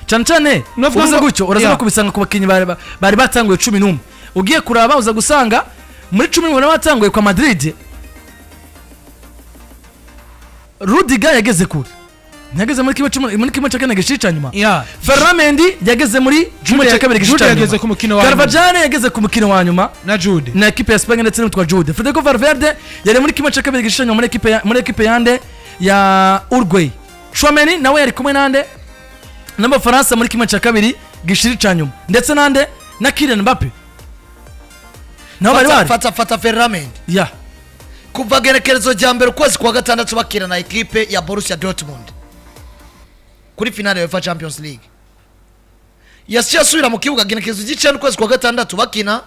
Cyane cyane Navuga uvuze gutyo, uraza no kubisanga ku bakinnyi bari batanguye 11. Ugiye kuraba, uza gusanga muri 11 batanguye kwa Madrid, Rudiger yageze kure, ntiyageze muri kimwe muri kimwe cya kane gishica nyuma. Ferland Mendy yageze muri kimwe cya kabiri Jude gishica yageze nyuma. ku mukino wa nyuma. Carvajal yageze ku mukino wa nyuma na Jude. Na ekipe ya Spain ndetse n'utwa Jude. Federico Valverde yari muri kimwe cya kabiri gishica nyuma muri ekipe yande ya Uruguay. Tchouameni nawe yari kumwe nande n'Abafaransa muri kimwe cya kabiri gishiri ca nyuma, ndetse nande na Kylian Mbappe nabo bari Fata bari fata Ferland Mendy. Kuva gerekerezo rya mbere ukwezi kwa gatandatu bakina na ekipe ya Borussia Dortmund kuri finale ya UEFA Champions League, yasiye asubira mu kibuga gerekerezo ry'icenda ukwezi kwa gatandatu, bakina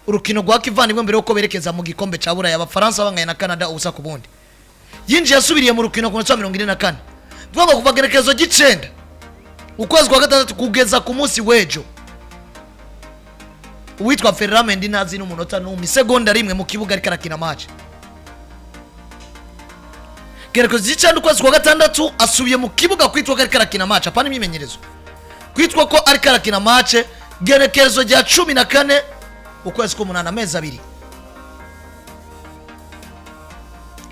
urukino rwa kivandimwe mbere yuko berekeza mu gikombe ca Buraya, Abafaransa banganye na Canada 0-0. Yinjiye asubiriye mu rukino ku munota wa 44. Tuvuga ngo kuva gerekerezo ry'icenda ukwezi kwa gatandatu kugeza ku munsi w'ejo, uwitwa Ferland Mendy ntazi n'umunota n'umwe, isegonda rimwe mu kibuga ariko arakina match. Gerekezo ry'icenda ukwezi kwa gatandatu asubiye mu kibuga kwitwa ko ariko arakina match, apana imyimenyerezo, kwitwa ko ariko arakina match. Gerekerezo rya 14 ukwezi k'umunani, amezi 2,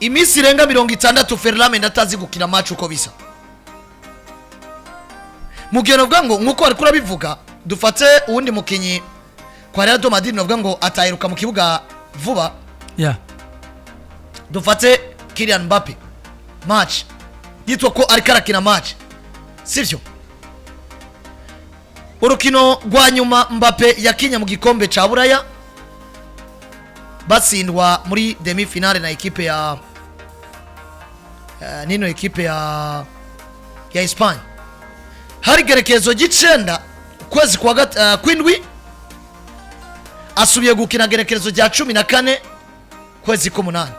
iminsi irenga 60 Ferland Mendy atazi gukina match uko bisa. Mu gihe navuga ngo nk'uko wari kurabivuga, dufate uwundi mukinyi kwa Real de Madrid, navuga ngo ataheruka mu kibuga vuba. Dufate Kylian Mbappe, match yitwa ko ariko arakina match, sivyo? Urukino rwa nyuma Mbappe yakinye mu gikombe ca Buraya, batsindwa muri demi finale na ekipe ya nino ekipe ya Espagne, hari gerekezo ry'icenda ukwezi kwa kwindwi. Asubiye gukina gerekerezo rya 14 kwezi k'umunani.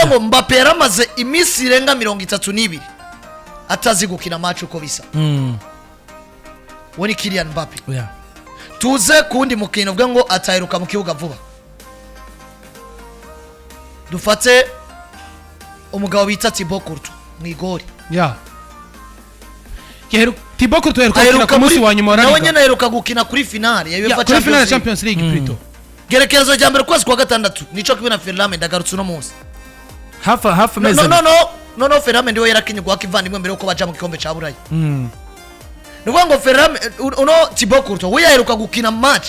Ngo Mbappe yaramaze iminsi irenga 32 atazi gukina match uko bisa. We ni Kylian Mbappe. Tuze ku wundi mukino uvuga ngo ataheruka mu kibuga vuba. Dufate umugabo bita Thibaut Courtois mu igori. Ya, Thibaut Courtois aheruka gukina ku munsi wa nyuma wa La Nawe Liga. nyene aheruka gukina kuri finale ya Ya, UEFA kuri finale ya Champions League. Champions League plutôt. Gerekerezo rya mbere ukwezi kwa gatandatu, nico kimwe na Ferland Mendy, agarutse uno munsi. Hafi No, amezi no, 2. No, no, no, Ferland Mendy we yarakinye guhaka ivandimwe mbere yuko baja mu gikombe ca Buraya. Ni ukuvuga ngo Ferland, uno Thibaut Courtois we yaheruka gukina match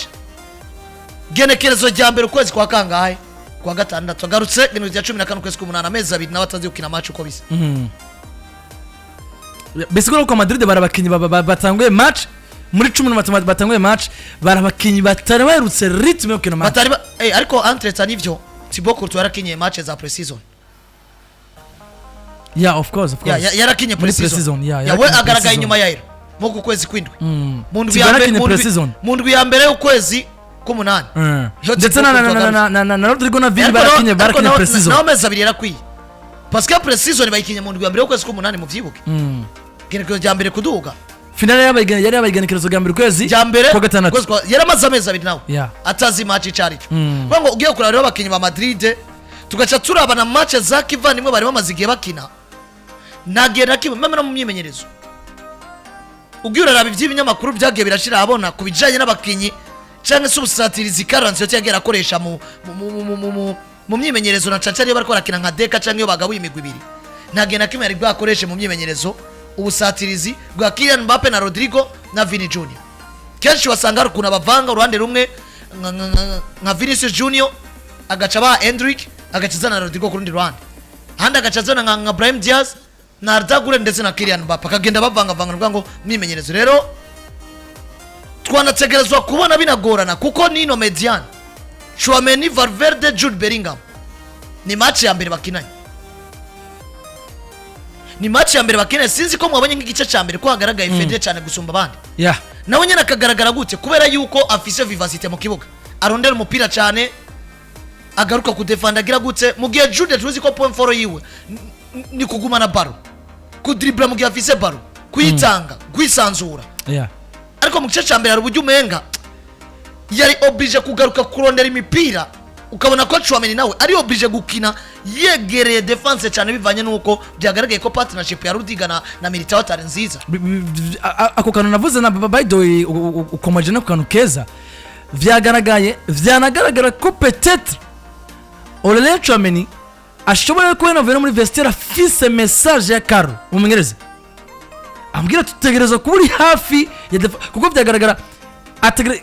genekerezo rya mbere ukwezi kwa kangahe? Kwa gatandatu. Agarutse genekerezo rya 14 ukwezi k'umunani, amezi 2 nawe atazi gukina match uko bisa. Bisigura ko Madrid bari abakinnyi batanguye match muri 13, batanguye match, bari abakinnyi batari baherutse rythme yo gukina match. Batari ariko entre-temps nivyo, Thibaut Courtois yarakinye match za pre-season. Yeah, of course, of course. Yarakinye Muri pre-season. pre-season, yeah, Ya, we yarakinye agaragaye pre-season. inyuma ya Euro mu ku kwezi kw'indwi, mu ndwi Thibaut ya mbere yarakinye pre-season. mu ndwi ya mbere y'ukwezi k'umunani. Iyo Ndetse Thibaut na Courtois na Rodrigo na Vini Ariko barakinye ariko barakinye pre-season. Nawe amezi 2 yarakwiye, parce que pre-season bayikinye mu ndwi ya mbere y'ukwezi k'umunani, muvyibuke, genekerezo rya mbere kuduga. Finale yari yabaye igenekerezo rya mbere ukwezi Rya mbere kwa gatandatu. ukwezi yaramaze amezi 2 nawe atazi match ico arico. Kuvuga ngo ugiye kuraba rero abakinyi ba Madrid, tugaca turaba na match za kivandimwe bari bamaze igihe bakina, nta gihe na kimwe, même no mu myimenyerezo. Ugiye uraraba ivy'ibinyamakuru byagiye birashira ahabona ku bijanye n'abakinyi canke se ubusatirizi Carlo Ancelotti yagiye arakoresha mu myimenyerezo, na caca iyo bariko barakina nka deka canke iyo bagabuye imigwi ibiri, nta gihe na kimwe yari bwakoreshe mu myimenyerezo ubusatirizi bwa Kylian Mbappe na Rodrigo na Vini Junior. Kenshi wasanga hari ukuntu abavanga uruhande rumwe nka Vinicius Junior agaca ba Endrick, agaca azana na Rodrigo ku rundi ruhande, ahandi agaca azana nka Brahim Diaz na Arda Güler ndetse na Kylian Mbappe, akagenda bavangavanga. Nukuvuga ngo myimenyerezo rero twanategerezwa kubona binagorana, kuko nino médiane Tchouameni, Valverde, Jude Bellingham, ni match ya mbere bakinanye, ni match ya mbere bakinanye. Sinzi ko mwabonye nk'igice cya mbere ko hagaragaye Fede cyane gusumba abandi. Nawe nyine akagaragara gute? Kubera yuko afise vivacité mu kibuga, arondera umupira cyane, agaruka kudefanda, agira gute. Mu gihe Jude tuzi ko point fort yiwe ni kugumana ballon, kudribla mu gihe afise ballon, kuyitanga, kwisanzura. Ariko mu gice cya mbere hari uburyo umenga yari obligé kugaruka kurondera imipira, ukabona ko Tchouameni nawe ari obligé gukina. Yegereye défense cyane, bivanye n'uko byagaragaye ko partnership ya Rudiger na Militao atari nziza. Ako kantu navuze na by the way, ukomeje no ku kantu keza. Vyagaragaye, vyanagaragara ko peut-être Aurelien Tchouameni ashobora kuba yanavuye no muri vestiaire afise message ya Carlo umumenyereza, ambwira tutegereza kuba uri hafi ya kuko vyagaragara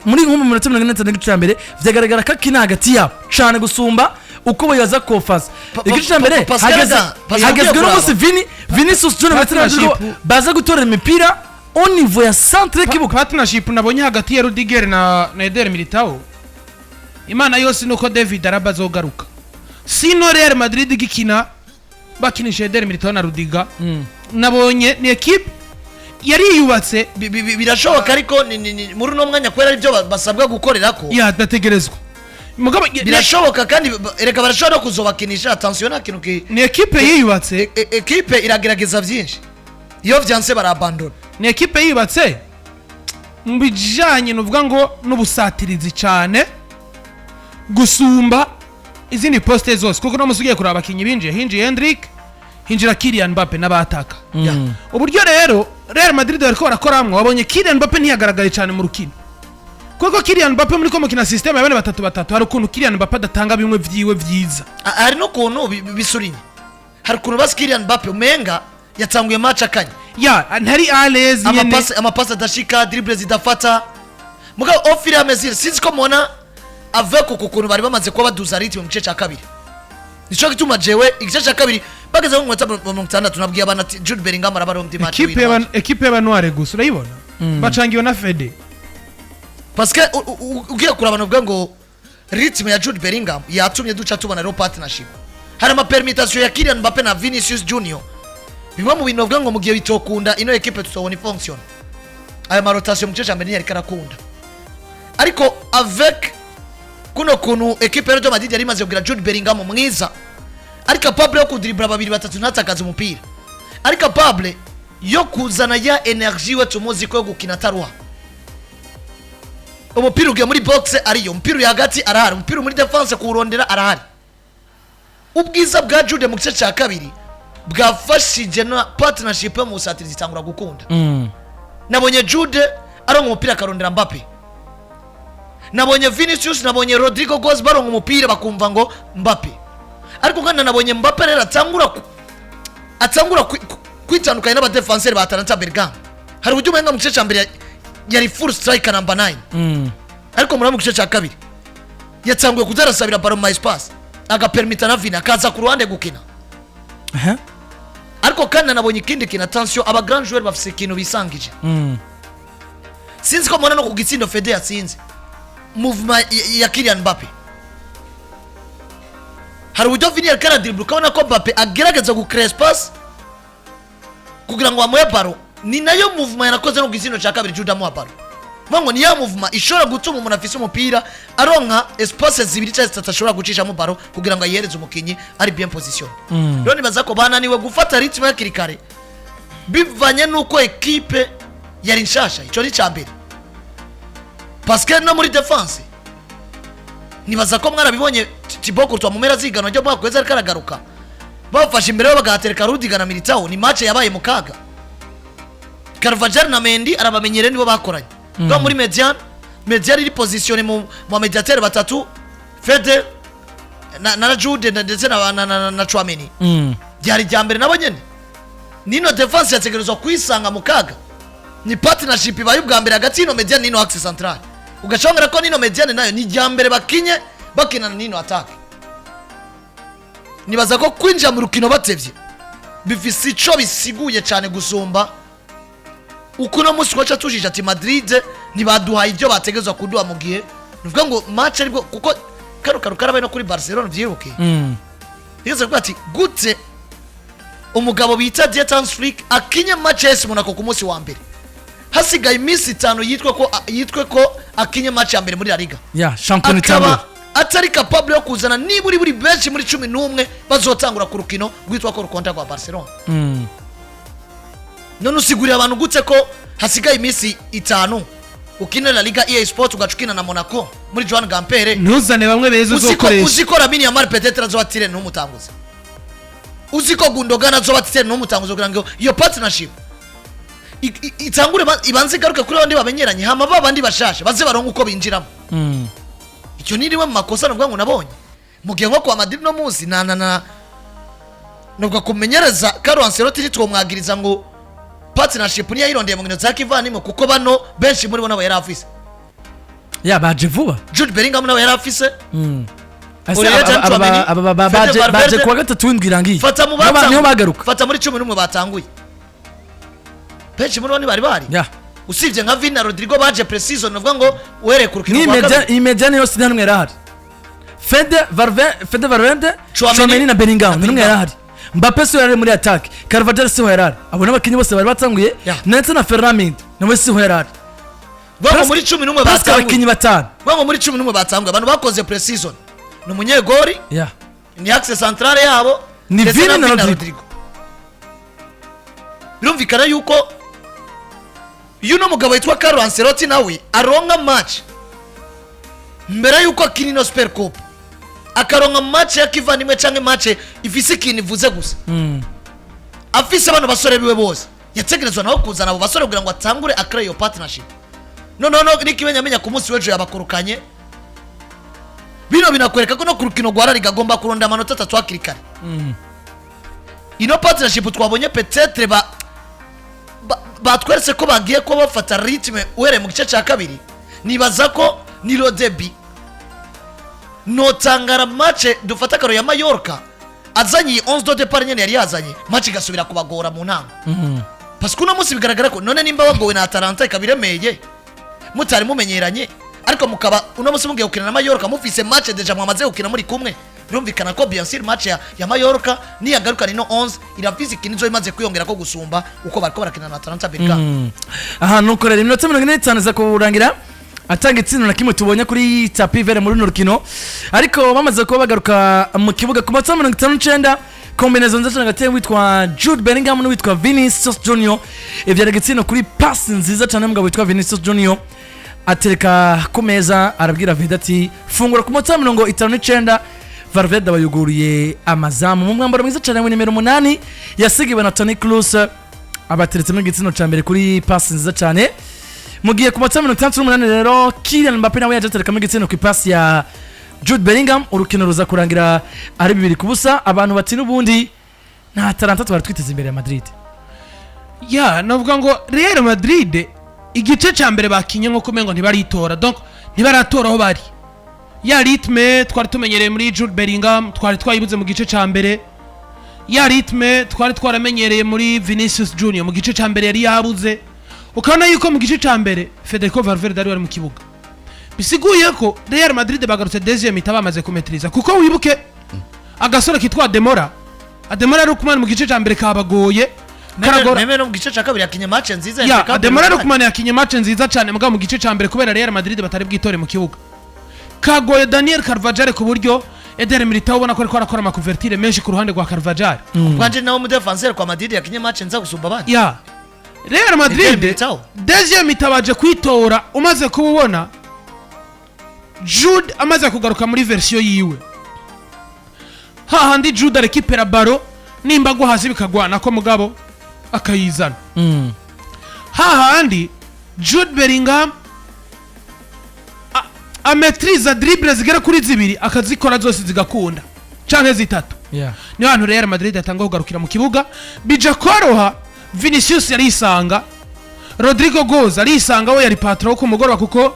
muri nko mu minota 45 y'igice cya mbere, vyagaragara ko akina hagati yabo cane gusumba uko bayaza kofasa. Igice cya mbere Pascal Pascal hagezwe ugiye n'umunsi Vinicius Junior ndetse na Rodrigo baza gutorera imipira au niveau ya centre y'ikibuga. Partnership nabonye hagati ya Rudiger na Eder Militao, Imana yose nuko David Alaba azogaruka, sino Real Madrid igikina bakinisha Eder Militao na Rudiger, nabonye ni equipe yari yubatse. Birashoboka, ariko muri uno mwanya, kubera aribyo basabwa gukorera ko Yadategerezwa mugabo birashoboka kandi erega barashobora no kuzobakinisha. Attention, nta kintu ki Ni equipe yiyubatse. Ekipe iragerageza byinshi, iyo vyanse barabandona. Ni ekipe yubatse mu bijanye nuvuga ngo n'ubusatirizi cyane gusumba izindi poste zose, kuko no musi ugiye kuraba abakinyi binjiye, hinjiye Endrick, hinjira Kylian Mbappe n'abataka. Uburyo rero Real Madrid bariko barakoramwo, wabonye Kylian Mbappe ntiyagaragaye cyane mu rukino, kuko Kylian Mbappe muri ko mukina system ya bane batatu batatu, hari ukuntu Kylian Mbappe adatanga bimwe vyiwe vyiza. Hari n'ukuntu bisurinye, hari ukuntu basi Kylian Mbappe umenga yatanguye match akanye. Ya, ntari à l'aise nyene. Amapasi adashika, dribble zidafata. Mugabo au fur et à mesure, sinzi ko mubona avec uku kuntu bari bamaze kuba baduza rythme mu gice cya kabiri, nico gituma jewe igice cya kabiri bageze mu minota 60 nabwiye abantu ati Jude Bellingham araba ari undi match. Ekipe ekipe y'abanware gusa urayibona bacangiwe na Fede. Parce que ugiye kuraba uvuga ngo rythme ya Jude Bellingham yatumye duca tubona rero partnership, hari ama permutation ya Kylian Mbappe na Vinicius Junior. Bimwe mu bintu bavuga ngo mu gihe bitokunda ino ekipe tutobona ifonction, aya ma rotation mu gice cya mbere ntiyariko arakunda, ariko avec kuno kuntu ekipe ya Real Madrid yari imaze kugira Jude Bellingham mwiza, ari capable yo kudribura babiri batatu ntatakaze umupira, ari capable yo kuzana ya energie we tumuzi ko yo gukina ataruha. Umupira ugiye muri box ariyo, umupira uri hagati arahari, umupira uri muri défense kuwurondera arahari. Ubwiza bwa Jude mu gice cya kabiri bwafashije na partnership yo mu busatirizi itangura gukunda. Nabonye Jude aronka umupira akarondera Mbappe, nabonye Vinicius, nabonye Rodrigo Goes baronka umupira bakumva ngo Mbappe, ariko kandi nabonye Mbappe rero atangura kwitandukanya n'abadefanseri ba Atalanta Bergamo. Hari uburyo umenga mu gice cya mbere yari full striker number 9, ariko muri mu gice cya kabiri yatanguye kudarasabira ballon mu espace, agapermita na Vini akaza ku ruhande gukina. Ariko kandi nabonye ikindi kintu, attention, aba grand joueur bafise ikintu bisangije. Sinzi ko mubona no ku gitsindo Fede yatsinze, mouvement ya Kylian Mbappe, hari uburyo Vini yariko aradribble, ukabona ko Mbappe agerageza gucréer espace kugira ngo bamuhe ballon. Ni nayo mouvement yanakoze no ku gitsindo cya kabiri, Jude amuha ballon. Vuga ngo ni ya mouvement ishobora gutuma umuntu afise umupira aronka espace zibiri cyangwa zitatu ashobora gucishamo ballon kugira ngo ayihereze umukinyi ari bien positionné. Rero nibaza ko bananiwe gufata rythme hakiri kare bivanye n'uko ekipe yari nshasha. Icyo ni icya mbere, parce que no muri défense nibaza ko mwarabibonye, Thibaut Courtois mu mpera z'ihiganwa ryo mwaka weza ariko aragaruka, bafashe imbere yo bagahatereka Rudiger na Militao, ni match yabaye mu kaga. Carvajal na Mendy arabamenyere, nibo bakoranye. mm. Muri médiane, médiane iri positionné mu médiateur batatu, Fede na Jude ndetse na Tchouameni. Byari irya mbere nabo nyene nino défense yategerezwa kwisanga mu kaga. Ni partnership ibaye ubwa mbere hagati y'ino médiane n'ino axe central, ugaca wongera ko nino médiane nayo ni irya mbere bakinye bakinana n'ino attaque. Nibaza ko kwinjira mu rukino batevye bifise ico bisiguye cyane gusumba uko uno munsi waca tujije ati Madrid ntibaduhaye ibyo bategerezwa kuduha, mu gihe nuvuga ngo match aribwo, kuko kano kantu karabaye no kuri Barcelona, vyibuke. Yigeze kuvuga ati gute umugabo bita Dieter Flick akinye match ya AS Monaco ku munsi wa mbere, hasigaye iminsi 5 yitwe ko akinye match ya mbere muri La Liga, ya shampiyona akaba itangura, atari capable yo kuzana niburi buri benshi muri 11 bazotangura ku rukino rwitwa ko rukonta rwa Barcelona. None usigurira abantu gute ko hasigaye iminsi 5 ukina La Liga EA Sport, ugaca ukina na Monaco muri Joan Gamper, Ntuzane bamwe beza uziko uzokoresha. Uziko Lamine Yamal peut-être azobatire ntumutanguze. Uzi ko Gundogan azoba titulaire n'umutanguzo, kugira ngo iyo partnership itangure, ibanze igaruke kuri bandi bamenyeranye, hama ba bandi bashasha baze baronke uko binjiramo. Icyo ni rimwe mu makosa navuga ngo nabonye mu gihe nko kwa Madrid no munsi na nubwo kumenyereza Carlo Ancelotti, ntitwomwagiriza ngo partnership niyo yayirondeye mu nkino za kivandimwe, kuko bano benshi muri bo nabo yari afise. Ya, baje vuba. Jude Bellingham nawe yari afise. Ese Aurelien Tchouameni, aba Fede baje Valverde. Kuwa gatatu w'indwi irangiye Fata mu niho batanguye, bagaruka. Fata muri 11 batanguye, benshi muri bo ntibari bari, usibye nka Vini na Rodrigo baje pre-season, navuga ngo uhereye ku rukino rwa kabiri. Iyi médiane yose nta n'umwe yari ahari. Fede Valverde, Tchouameni Tchouameni na Bellingham, na nta n'umwe yari ahari. Mbappe siho yari ari muri attaque, Carvajal siho yari ari. Abo n'abakinnyi bose bari batanguye, ndetse na Ferland Mendy nawe siho yari ari. Vuga ngo muri 11 Presque batanguye, abakinnyi batanu. Vuga ngo muri 11 batanguye, abantu bakoze pre-season ni umunyegori, ni axe centrale yabo, Ni ndetse Vini na Vini. Rodrigo. Birumvikana yuko iyo uno mugabo witwa Carlo Ancelotti nawe aronka match mbere yuko akina ino Super Cup, akaronka match ya kivandimwe canke match ifise ikintu ivuze gusa, afise bano basore biwe bose, yategerezwa nawe kuzana abo basore kugira ngo atangure akore iyo partnership. Noneho no n'ikimenyamenya, ku munsi w'ejo yabakorokanye. Bino binakwereka ko no ku rukino rwa La Liga agomba kuronda amanota 3 hakiri kare. Ino partnership twabonye, peut-être batweretse ko bagiye kuba bafata rythme uhereye mu gice cya kabiri. Nibaza ko ni le début. Notangara match dufata karo ya Mallorca, azanye iyi 11 de départ nyene yari yazanye, match igasubira kubagora mu ntango, parce que uno munsi bigaragara ko none nimba wagowe na Atalanta ikaba iremeye mutari mumenyeranye, ariko mukaba uno munsi mugiye gukina na Mallorca mufise match déjà mwamaze gukina muri kumwe, birumvikana ko bien sûr match ya Mallorca niyagarukana ino 11 irafise ikintu izo imaze kwiyongera ko gusumba uko bariko barakina na Atalanta Bergamo. Aha nuko rero iminota 45 iza kurangira atanga itsinda na kimwe tubonye kuri tapis vert muri runo rukino. Ariko bamaze kuba bagaruka mu kibuga ku manota 59, combinaison nziza cyane hagati y'uwitwa Jude Bellingham n'uwitwa Vinicius Junior ibyara igitsina kuri passe nziza cyane y'umugabo witwa Vinicius Junior, atereka ku meza, arabwira Vida ati fungura. Ku manota 59 Valverde abayuguriye amazamu mu mwambaro mwiza cyane wa nimero 8 yasigiwe na Toni Kroos, abateretsemo igitsina cya mbere kuri passe nziza cyane. Mu gihe ku manota 68 rero Kylian Mbappe nawe yaje aterekamo igitsina ku ipasi ya Jude Bellingham. Urukino ruza kurangira ari 2-0. Abantu bati n'ubundi nta Atalanta twari twiteze imbere ya Madrid. Ya, navuga ngo Real Madrid igice cya mbere bakinye nko kumengo ntibaritora, donc ntibaratora aho bari. Ya rythme twari tumenyereye muri Jude Bellingham twari twayibuze mu gice cya mbere. Ya rythme twari twaramenyereye muri Vinicius Junior mu gice cya mbere yari yabuze. Ukabona yuko mu gice cya mbere Federico Valverde ari wari mu kibuga, bisiguye ko Real Madrid bagarutse deuxième mi-temps bamaze kumetiriza, kuko wibuke agasore kitwa Ademola Lookman mu gice cya mbere kabagoye, karagora. Même no mu gice cya kabiri yakinye match nziza. Ya, impeccable. Ademola Lookman yakinye match nziza cyane, mugabo mu gice cya mbere kubera Real Madrid batari bwitore mu kibuga, kagoye Daniel Carvajal, ku buryo Eder Militao ubona ko ariko arakora ama couverture menshi ku ruhande rwa Carvajal. Kwanje nawe mu défenseur kwa Madrid yakinye match nziza gusumba abandi. Ya, Real Eder Madrid Militao. deuxième mi-temps baje kwitora. Umaze kububona Jude amaze kugaruka muri version yiwe, hahandi Jude arekipera ballon, nimba agwa hasi bikagwana ko mugabo akayizana, hahandi Jude Bellingham ametriza dribble zigera kuri zibiri, akazikora zose zigakunda, canke zitatu. Niyo hantu Real Madrid yatanga kugarukira mu kibuga, bija koroha. Vinicius yarisanga, Rodrigo Goes arisanga, we yari patron wo ku mugoroba, kuko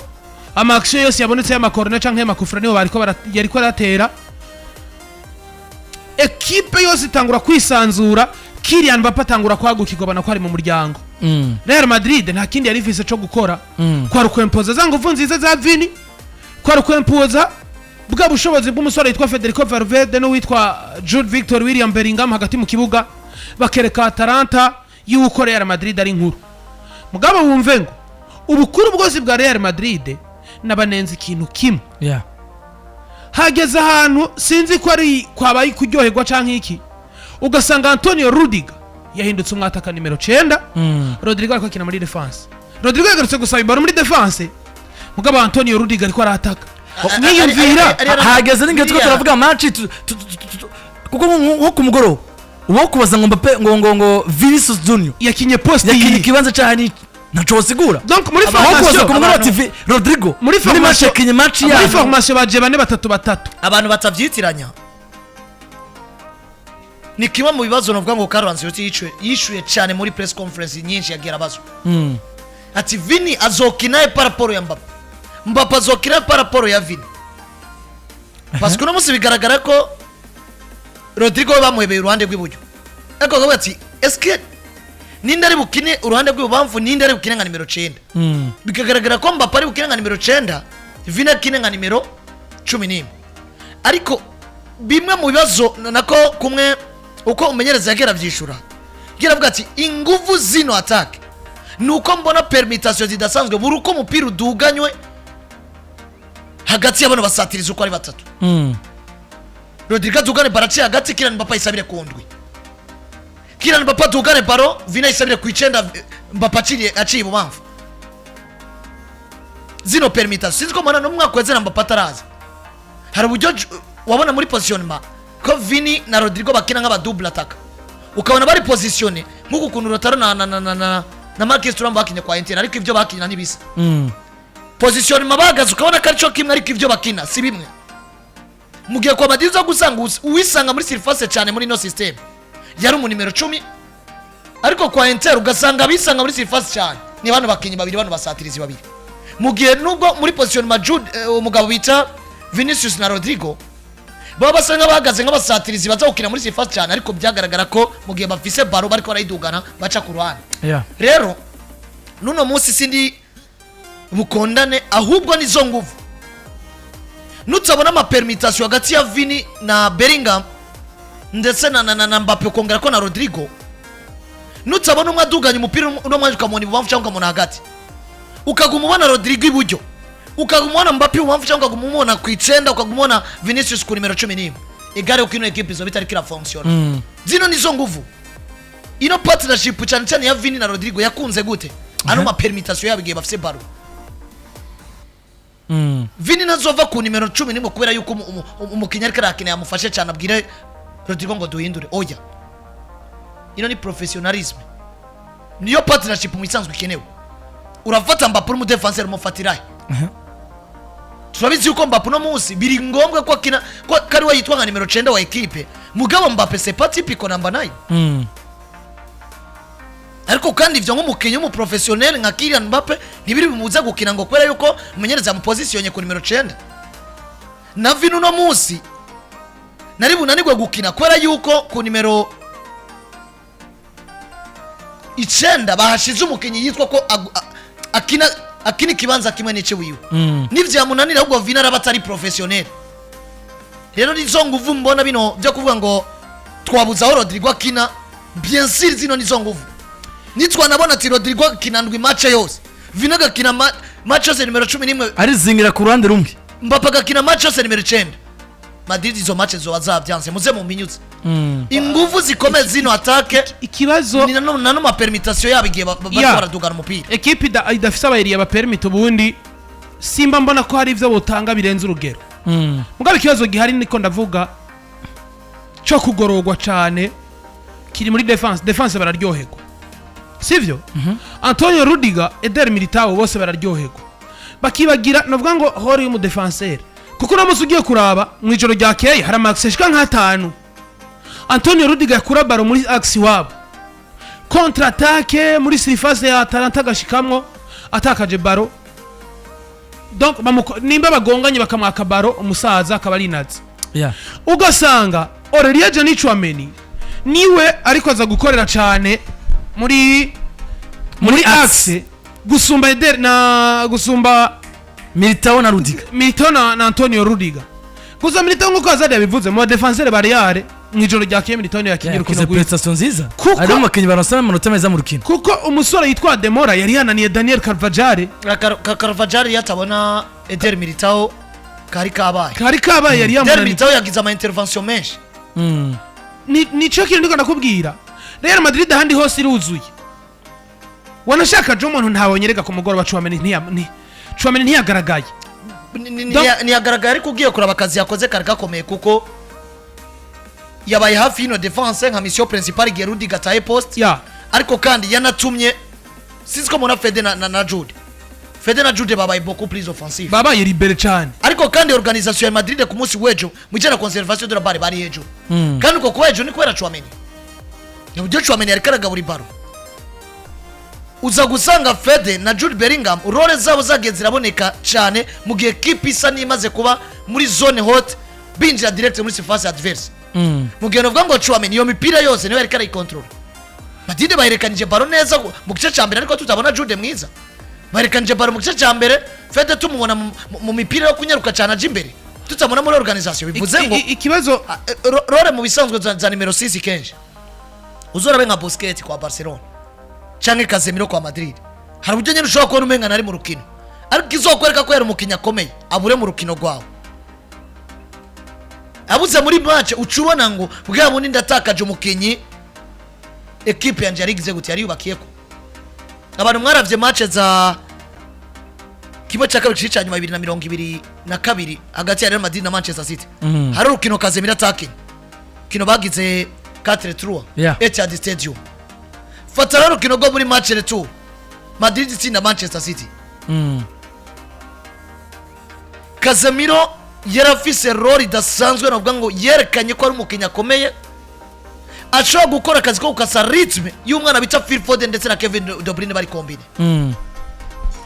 ama action yose yabonetse y'ama corner canke y'ama coup franc niho bariko yariko aratera. Ekipe yose itangura kwisanzura, Kylian Mbappe atangura kwagukirwa, abona ko ari mu muryango. Real Madrid nta kindi yari ifise co gukora, kwari ukwempoza za nguvu nziza za Vini, kwari ukwempoza bwa bushobozi bw'umusore witwa Federico Valverde n'uwitwa Jude Victor William Bellingham hagati mu kibuga, bakereka Atalanta yuko Real Madrid ari nkuru. Mugabo wumve ngo ubukuru bwose bwa Real Madrid nabanenze ikintu kimwe. Hageze ahantu, sinzi ko ari kwabaye kuryoherwa canke iki, ugasanga Antonio Rudiger yahindutse umwataka nimero 9. Rodrigo ariko akina muri défense. Rodrigo yagarutse gusaba i ballon muri défense, mugabo Antonio Rudiger ariko arataka niyumvira. Hageze n'ingihe turiko turavuga match kuko nko ku mugoroba Uwo kubaza ngo Mbappe, ngo Vinicius Junior yakinye poste yakinye iyi. Ikibanza cyaha ni ntaco wosigura. Donc muri Aho kubaza formation ku mugoroba ati Rodrigo muri muri match formation yakinye match muri yayo. formation baje bane batatu batatu. Abantu batavyitiranya ni kimwe mu bibazo navuga ngo Carlo Ancelotti yishuye cyane muri press conference nyinshi yagiye arabazwa, ati Vini azokina par rapport ya Mbappe, Mbappe azokina par rapport ya Vini, parce que uno munsi bigaragara ko Rodrigo we bamuhebeye uruhande rw'iburyo, ariko bakavuga ati eske ninde ari bukine uruhande rw'ibubamfu, ninde ari bukine nka nimero 9? Bikagaragara ko Mbappe ari bukine nka nimero 9, Vini akine nka nimero 11. Ariko bimwe mu bibazo nako kumwe uko umumenyereza yagiye arabyishura, yagiye aravuga ati inguvu zino attaque ni uko mbona permutation zidasanzwe buri uko umupira uduganywe hagati y'abano basatiriza uko ari batatu. Rodrigo adugane ballon aciye hagati, Kylian Mbappe ayisabire ku ndwi, Kylian Mbappe adugane ballon, Vini ayisabire ku 9, Mbappe aciye ibubamfu. Zino permutation sinzi ko mbona n'umwaka weze na Mbappe ataraza, hari uburyo wabona muri positionnement ko Vini na Rodrigo bakina nk'aba double attaque, ukabona bari positionné nk'uku kuntu Lautaro na Marcus Thuram bakinye kwa Inter, ariko ibyo bakina ntibisa. Positionnement bahagaze ukabona ko arico kimwe, ariko ibyo bakina si bimwe. Mu gihe kwa Madrid uza gusanga uwisanga muri surface cyane muri ino system yari umu nimero 10, ariko kwa Inter ugasanga abisanga muri surface cyane ni bano bakinyi babiri, bano basatirizi babiri. Mu gihe nubwo muri positionnement Jude, umugabo bita Vinicius na Rodrigo baba basa nk'abahagaze nk'abasatirizi baza gukina muri surface cyane, ariko byagaragara ko mu gihe bafise ballon bariko barayidugana baca ku ruhande. Rero nuno munsi sindi bukondane, ahubwo nizo nguvu nutabona ama permutation hagati ya Vini na Bellingham ndetse na Mbappe, ukongera ko na Rodrigo, nutabona umwe aduganya umupira uno mwanya ukamubona ibubamfu cyangwa ukamubona hagati, ukaguma ubona Rodrigo iburyo, ukaguma ubona Mbappe ibubamfu, cyangwa ukaguma umubona ku 9, ukaguma ubona Vinicius ku nimero 11, igare uko ino ekipe izoba itariko irafonctionna. Zino nizo nguvu. Ino partnership cyane cyane ya Vini na Rodrigo yakunze gute ano ma permutation yabo igihe bafise ballon? Vini ntazova ku nimero 11 kubera yuko umukinnyi ariko arakina yamufashe cyane, abwire Rodrigo ngo duhindure. Oya, ino ni professionnalisme, niyo partnership mu isanzwe ikenewe. Urafata Mbappe uri umudefenseur, umufatirahe? Turabizi yuko Mbappe uno munsi biri ngombwa ko akina ko ari we yitwa nka nimero 9 wa ekipe, mugabo Mbappe c'est pas typique number 9. Ariko kandi ivyo nk'umukinnyi w'umuprofessionnel nka Kylian Mbappe ntibiri bimubuza gukina ngo kubera yuko umumenyereza yamupositionnye ku nimero 9. Na Vini uno munsi nari bunanirwe gukina kubera yuko ku nimero 9 bahashize umukinnyi yitwa ko akina ikibanza kimwe n'ice wiwe. Nivyamunanira ahubwo Vini araba atari professionnel. Rero nizo nguvu mbona bino byo kuvuga ngo twabuze aho Rodrigo akina. Bien sûr, zino nizo nguvu. Nitwanabona ati Rodrigo akina ndwi match yose, Vini agakina match yose nimero 11, arizingira ku ruhande rumwe, Mbappe agakina match yose nimero 9, Madrid izo match zoba zabyanse. Muze muminyuze inguvu zikomeye zino attaque. Ikibazo ni nano ma permutation yabo igihe bariko baradugana umupira. Ekipe idafise abayiriya bapermita, ubundi simba mbona ko hari ivyo botanga birenze urugero. Mugabo ikibazo gihari niko ndavuga cyo kugororwa cyane kiri muri défense. Défense bararyoherwa, sivyo? Antonio Rudiger, Eder Militao bose bararyoherwa, bakibagira navuga ngo rôle y'umudefenseur, kuko uno munsi ugiye kuraba mu ijoro ryakeye hari ama axe ashika nk'atanu Antonio Rudiger yakura ballon muri axe iwabo, contre attaque muri surface ya Atalanta agashikamwo atakaje ballon. Donc nimba bagonganye bakamwaka ballon, umusaza akaba ari inazi. Ugasanga Aurelien Djani Tchouameni niwe ariko aza gukorera cyane muri axe. Axe gusumba Eder na gusumba Militao na Rudiger. Militao na Antonio Rudiger. Gusa Militao, nkuko Hazard yabivuze, mu badefenseur ba Real mu ijoro ryakeye Militao niwe yakinye urukino Yakoze rwiza. prestation nziza. Harimo abakinnyi baronsa amanota meza mu rukino. Kuko umusore yitwa Demora yari yananiye Daniel Carvajal. Carvajal iyo atabona Eder Militao kari kabaye. Kari kabaye, yari Eder yamunaniye. Militao yagize ama intervention menshi. Nico kintu ndiko ndakubwira. Real Madrid ahandi hose iruzuye, wanashaka jo umuntu ntabonye rega ku mugoroba Tchouameni Tchouameni ntiyagaragaye. Ntiyagaragaye, ariko ugiye kuraba akazi yakoze kari gakomeye kuko Yabaye hafi y'ino défense nka mission principale igihe Rudiger ataye poste. Ariko kandi yanatumye, sinzi ko mubona Fede na Jude, Fede na Jude babaye beaucoup plus offensif. Babaye libéré cyane. Ariko kandi organisation ya Madrid ku munsi w'ejo mu bijyanye na conservation de la balle bari hejuru. Kandi uko kuba hejuru ni kubera Tchouameni, ni uburyo Tchouameni yariko aragabura ibaro. Uza gusanga Fede na Jude Bellingham rôle zabo zagiye ziraboneka cyane mu gihe kipe isa n'imaze kuba muri zone haute, binjira direct muri surface adverse. Mu gihe navuga ngo Tchouameni iyo mipira yose niwe yariko arayikontorora. Madrid baherekanije ballon neza mu gice cya mbere, ariko tutabona Jude mwiza. Baherekanije ballon mu gice cya mbere, Fede tumubona mu mipira yo kunyaruka cyane aja imbere, tutabona muri organisation. Bivuze ngo Ikibazo ah, rôle mu bisanzwe za nimero 6, kenshi uzorabe nka Busquets kwa Barcelona canke Casemiro kwa Madrid, hari uburyo nyine ushobora kubona umenga nari mu rukino, ariko izokwereka ko yari umukinnyi akomeye abure mu rukino rwawe, abuze muri match, uca ubona ngo bwa bundi ndatakaje umukinnyi ekipe yanje yari igize gute, yari yubakiyeko. Abantu mwaravye match za kimwe cya kabiri cya nyuma 2022 hagati ya Real Madrid na Manchester City, hari urukino Casemiro atakinye, kino bagize 4-3 Etihad Stadium. Fata rero urukino rwo muri match retour, Madrid itsinda Manchester City, Casemiro yarafise rôle idasanzwe. Navuga ngo yerekanye ko ari umukinnyi akomeye, ashobora gukora akazi ko gukasa rythme y'umwana bita Phil Foden ndetse na Kevin De Bruyne bari combinés.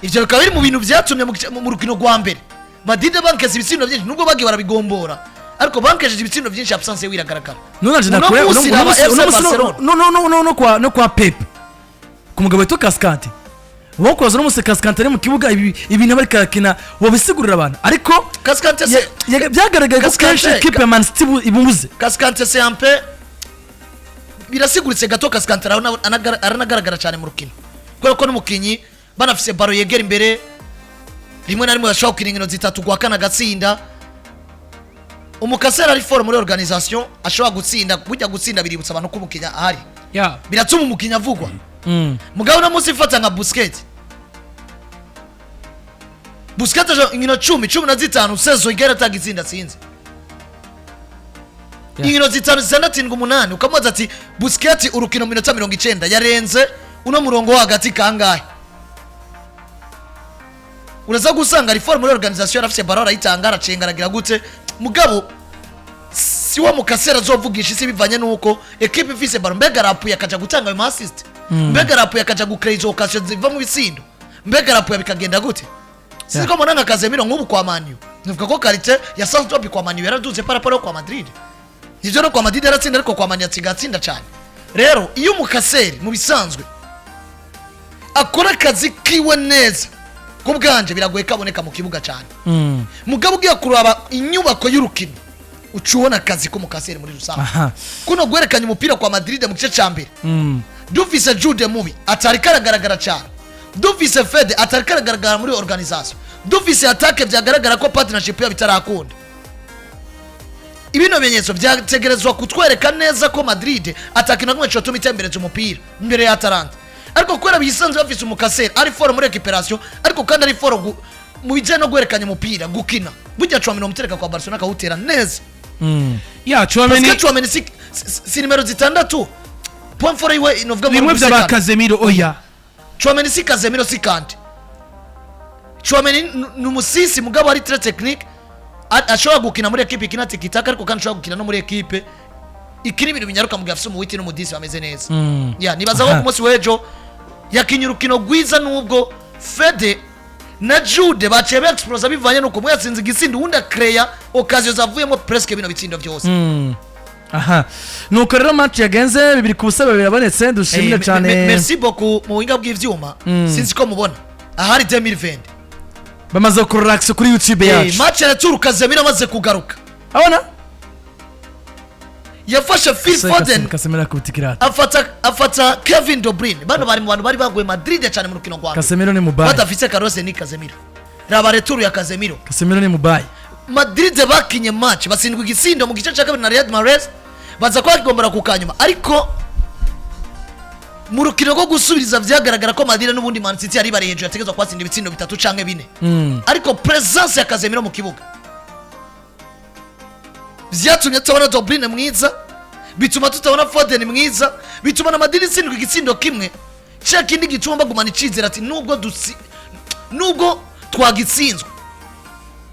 Ivyo bikaba biri mu bintu vyatumye mu rukino rwa mbere Madrid bankeza ibitsindo byinshi, nubwo bagiye barabigombora, ariko bankejeje ibitsindo byinshi, absence yiwe iragaragara. None Uno nakure munsi uno raba munsi FC uno munsi Barcelona. no kwa Pep, ku mugabo witwa Cascante wokoza. Uno munsi Cascante ari mu kibuga, ibi ibintu aba ariko arakina wabisigurira abantu, ariko Cascante se byagaragaye ko Cascante- kenshi ekipe ya Man City ibuze. Cascante c'est un peu birasiguritse gato. Cascante aranagaragara cyane mu rukino kubera ko n'umukinyi banafise ballon yegera imbere, rimwe na rimwe bashobora gukina inkino zitatu gwa kane agatsinda. Umukasera ari fort muri organisation, ashobora gutsinda. Burya gutsinda biributsa abantu ko umukinnyi ahari, biratuma umukinnyi avugwa. Mugabo uno munsi ifata nka Busquets, Busquets aje inkino 10, 15 saison igera atanga itsinda atsinze. Inkino zitanu, zitandatu, indwi, umunani, ukamubaza ati: "Busquets urukino mu minota 90 yarenze uno murongo wo hagati kangahe?" Uraza gusanga ari fort muri organisation, yarafise ballon, arayitanga, aracenga, aragira gute. Mugabo si wa mukasera azovugisha isi bivanye nuko ekipe ifise ballon. Mbega arapuye akaja gutanga ayo ma assist? Mbega arapuye akaja gucréa izo occasion ziva mu bitsindo? Mbega arapuye bikagenda gute? Sinzi ko mbona nka Casemiro nk'ubu kwa Man U, nivuga ko qualité ya Santos kwa Man U yaraduze par rapport kwa Madrid. Nivyo, no kwa Madrid yaratsinda, ariko kwa Man U yatsinda, atsinda cyane. Rero iyo umukaseri mu bisanzwe akora akazi kiwe neza, ku bwanje biragoye kaboneka mu kibuga cyane. Mugabo ugiye kuraba inyubako y'urukino, uca ubona akazi k'umukaseri muri rusange. Kuno guherekanya umupira kwa Madrid mu gice cya mbere, dufise Jude mubi atari karagaragara cyane, dufise Fede atari karagaragara muri organisation, dufise attaque byagaragara ko partnership yabo itarakunda, ibino bimenyetso byategerezwa kutwereka neza ko Madrid atakintu na kimwe cyotuma itembereza umupira imbere ya Atalanta. Ariko kubera bisanzwe bafise umukaseri ari fort muri récupération, ariko kandi ari fort mu bijyanye no guherekanya umupira, gukina, burya Tchouameni umutereka kwa Barcelona akawutera neza. Ya, Tchouameni. Parce que Tchouameni si nimero 6, point fort iwe inovuga ngo Bimwe ni vya ba gusekana. Casemiro, oya. Tchouameni si Casemiro, si Kante. Tchouameni ni umusisi, mugabo ari très technique, ashobora gukina muri ekipe ikina tiki-taka, ariko kandi ashobora gukina no muri ekipe ikina ibintu binyaruka mu gihe afise umuwiti n'umudisi bameze neza. Ya, nibaza ko ku munsi w'ejo yakinye urukino rwiza, nubwo Fede na Jude baciye bexplosa bivanye nuko umwe yatsinze igitsindo, uwundi acréa occasion zavuyemo presque bino bitsindo byose. Aha, nuko rero match yagenze 2-0, birabonetse. Dushimire cyane. Merci beaucoup mu buhinga bw'ivyuma. Sinzi ko mubona ahari 2020. Bamaze gukorora action kuri YouTube yacu. Match retour, Casemiro amaze kugaruka, abona yafashe Phil Foden, Casemiro akubita ikirata. Afata Kevin De Bruyne. Bano bari mu bantu bari baguye Madrid cyane mu rukino rwa mbere. Casemiro ni mubayi. Badafise Carlos ni Casemiro. Raba retour ya Casemiro. Casemiro ni mubayi. Madrid bakinye match batsindwa igitsindo mu gice cya kabiri na Riyad Mahrez, baza kuba bakigombora ku kanyuma, ariko mu rukino rwo gusubiriza vyagaragara ko Madrid n'ubundi Man City yari bari hejuru, yategezwa kubatsinda ibitsindo bitatu canke bine. Ariko présence ya Casemiro mu kibuga vyatumye tubona De Bruyne mwiza. Bituma tutabona Foden mwiza, bituma na Madrid itsindwa igitsindo kimwe cya kindi gituma bagumana icizere ati nubwo twagitsinzwe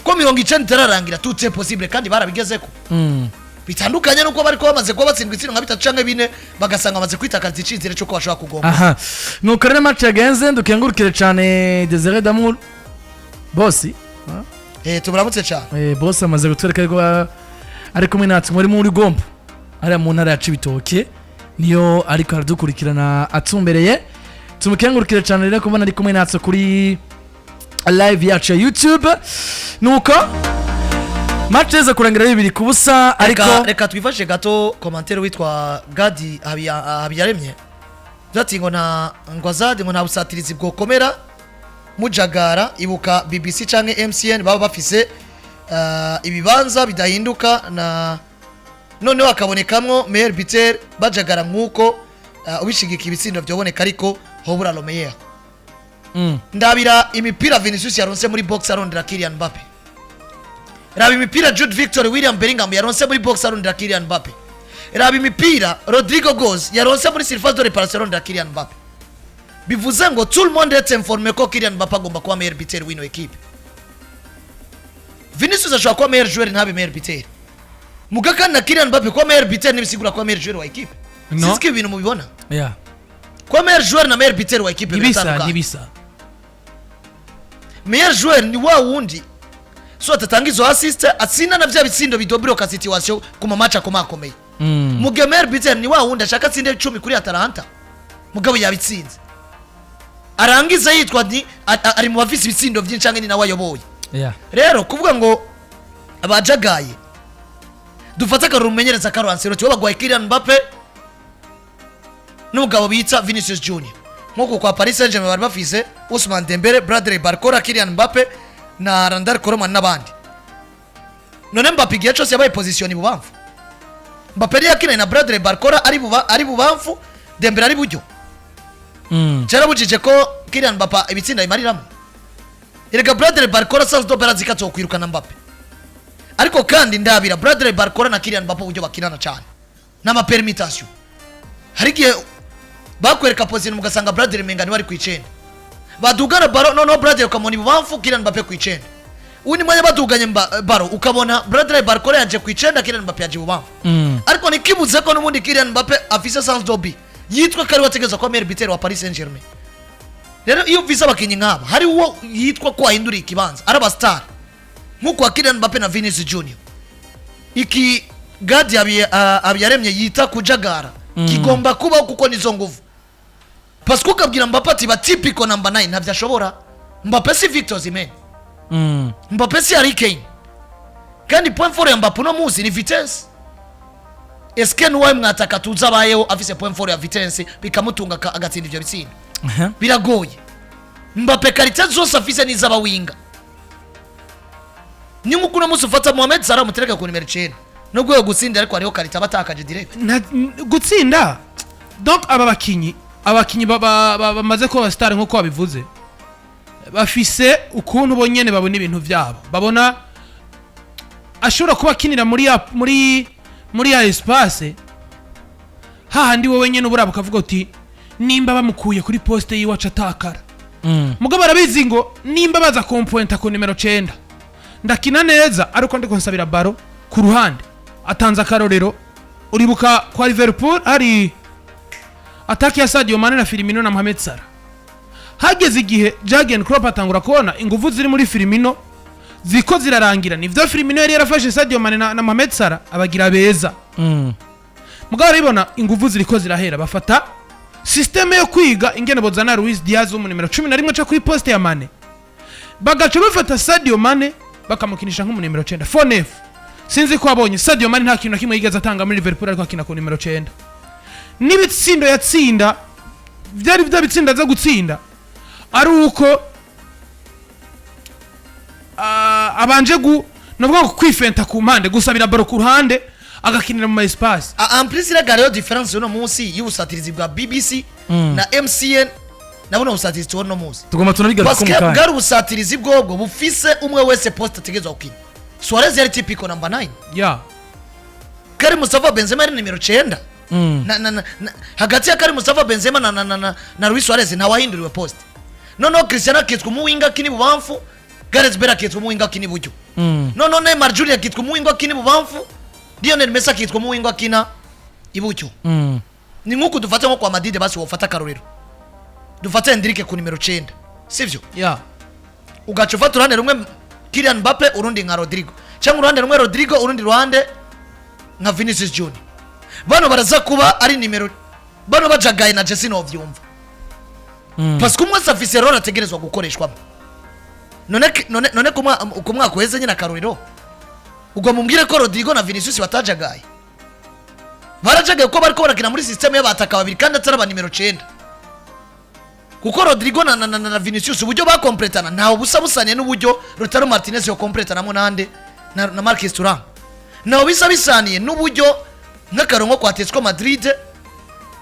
ko 90 itararangira, tout est possible, kandi barabigezeko. Bitandukanye nuko bariko bamaze kuba batsindwa itsindo nka bitatu canke bine, bagasanga bamaze kwitakaza icizere cy'uko bashobora kugomba. Aha, nuko rero match yagenze. Dukengurukire cyane Desire Damour bosi. Tuburamutse cyane. Bosi amaze gutwereka ko ari kumwe natwe muri Gombo hariya mu ntara ya Cibitoke, niyo ariko aradukurikirana atumbereye. Tumukengurukire cyane rero kubona ari kumwe natwe kuri live yacu ya YouTube. Nuko match iza kurangira 2-0, ariko Reka twifashe gato commentaire witwa Gadi Habiyaremye ati ngo nta ngo azadi ngo nta busatirizi bwokomera mujagara. Ibuka BBC canke MCN baba bafise ibibanza bidahinduka, na noneho hakabonekamwo meilleur buteur bajagara nk'uko ubishigikiye ibitsindo vyoboneka, ariko hobura le meilleur. Ndabira imipira Vinicius yaronse muri box arondera Kylian Mbappe, raba imipira Jude Victor William Bellingham yaronse muri box arondera Kylian Mbappe, raba imipira Rodrygo Goes yaronse muri surface de réparation arondera Kylian Mbappe. Bivuze ngo tout le monde est informé ko Kylian Mbappe agomba kuba meilleur buteur w'ino équipe. Vinicius ashobora kuba meilleur joueur, ntabe meilleur buteur. Muga kandi na Kylian Mbappe kuba meilleur buteur ntibisigura kuba meilleur joueur wa équipe. No. Sinzi ko ibi bintu mubibona. Kuba meilleur joueur na meilleur buteur wa équipe Ntibisa. biratandukanye. Ntibisa. Meilleur joueur ni wa wundi so atatanga izo assist, atsinda na vya bitsindo bidobloka situation ku ma match akomakomeye. Mugihe meilleur buteur ni wa wundi ashaka atsinde 10 kuri Atalanta, mugabo yabitsinze arangiza yitwa ni ari mu bafise ibitsindo byinshi canke ni nawe ayoboye. Rero kuvuga ngo abajagaye, dufate akaruru umenyereza Carlo Ancelotti, we bagwaye Kylian Mbappe n'umugabo bita Vinicius Junior, nk'uko kwa Paris Saint-Germain bari bafise Ousmane Dembele, Bradley Barcola, Kylian Mbappe na Randal Kolo Muani n'abandi. None Mbappe igihe cyose yabaye position ibubamfu? Mbappe yari yakinanye na Bradley Barcola ari bubamfu, Dembele ari buryo. Cyarabujije ko Kylian Mbappe ibitsinda bimariramo? Erega Bradley Barcola sans dobe arazi ko azokwirukana Mbappe. Ariko kandi ndabira Bradley Barcola na Kylian Mbappe uburyo bakinana cyane n'ama permutation. Hari igihe bakwereka position mugasanga Bradley menga niwe ari ku 9, badugana ballon, noneho Bradley ukamubona ibubamfu, Kylian Mbappe ku 9. Undi mwanya baduganye ballon ukabona Bradley Barcola yaje ku 9, Kylian Mbappe yaje ibubamfu. Ariko ntikibuze ko n'ubundi Kylian Mbappe afise sans dobi yitwa ko ari we ategerezwa kuba meilleur buteur wa Paris Saint-Germain. Rero iyo uvise abakinnyi nk'aba, hari uwo yitwa ko ahinduriye ikibanza, ari abastar nk'uko wa Kylian Mbappe na Vinicius Junior, iki Gadi Habiyaremye yita kujagara kigomba kubaho, kuko nizo nguvu. Parce que ukabwira Mbappe ati ba typical number 9, ntabyo ashobora. Mbappe si Victor Osimhen. Mbappe si Harry Kane. Kandi point fort ya Mbappe uno munsi ni vitesse. Eske nuwawe mwataka tuzi abayeho afise point fort ya vitesse bikamutunga agatsinda ivyo bitsindo? Biragoye. Mbappe qualité zose afise n'iz'abawinga. Ni nk'uko uno munsi ufata Mohamed Salah umutereka ku nimero 9, nubwo yo gutsinda, ariko hariho qualité aba atakaje direct. Gutsinda, donc aba bakinyi, abakinyi bamaze kuba star nk'uko babivuze, bafise ukuntu bonyene babona ibintu vyabo. Babona ashobora kuba akinira muri ya espace hahandi wowe nyene uburaba ukavuga uti nimba bamukuye kuri poste yiwe aca atakara. Mugabo arabizi ngo nimba baza kumpointa ku nimero 9, ndakina neza ariko ndiko nsabira ballon ku ruhande. Atanze akarorero, uribuka kwa Liverpool hari attaque ya Sadio Mane na Firmino na Mohamed Salah. Hageze igihe Jurgen Klopp atangura kubona ingufu ziri muri Firmino ziko zirarangira. Nivyo, Firmino yari yarafashe Sadio Mane na Mohamed Salah abagira beza. Mugabo arabibona ingufu ziriko zirahera, bafata système yo kwiga ingene bozana Luis Diaz wo mu nimero 11 ca kuri poste ya Mane, bagaca bafata Sadio Mane bakamukinisha nk'umu nimero 9, 4. Sinzi ko wabonye Sadio Mane nta kintu na kimwe yigeze atanga muri Liverpool, ariko akina ku nimero 9. N'ibitsindo yatsinda byari bya bitsinda aza gutsinda ari uko abanje gu navuga ngo kwifenta ku mpande, gusabira ballon ku ruhande, agakinira mu ma espace. En plus iraga rero différence y'uno munsi y'ubusatirizi bwa BBC na MCN na buno busatirizi tubona uno munsi. Tugomba tunabigaruka Parce mu que kanya. Bwari ubusatirizi bwobwo bufise umwe wese poste ategerezwa gukina. Suarez yari typical number 9. Karim Mustafa Benzema ari nimero 9. Na hagati ya Karim Mustafa Benzema na Luis Suarez ntawahinduriwe poste. Noneho Cristiano akitwa umuwinga akina ibubamfu, Gareth Bale akitwa umuwinga akina iburyo. Noneho Neymar Junior akitwa umuwinga akina ibubamfu, Lionel Messi akitwa umuwinga akina iburyo. Ni nk'uku dufate nko kwa Madrid, basi wofata akarorero, dufate Endrick ku nimero 9, sivyo? Ya. Ugaca ufata uruhande rumwe Kylian Mbappe, urundi nka Rodrigo, cyangwa uruhande rumwe Rodrigo, urundi ruhande nka Vinicius Junior. Bano baraza kuba ari nimero, bano bajagaye na Jesse novyumva, parce que umwe wese afise role ategerezwa gukoreshwamo. None ku mwaka uheze nyine, akarorero, ubwo mumbwire ko Rodrigo na Vinicius batajagaye. Barajagaye kuko bariko barakina muri système y'abataka babiri kandi atari aba nimero 9, kuko Rodrigo na Vinicius uburyo bakompletana ntawe busa busaniye n'uburyo Lautaro Martinez yokompletanamo nande na Marcus Thuram. Ntawe bisa bisaniye n'uburyo nk'akarongo kwa Atletico Madrid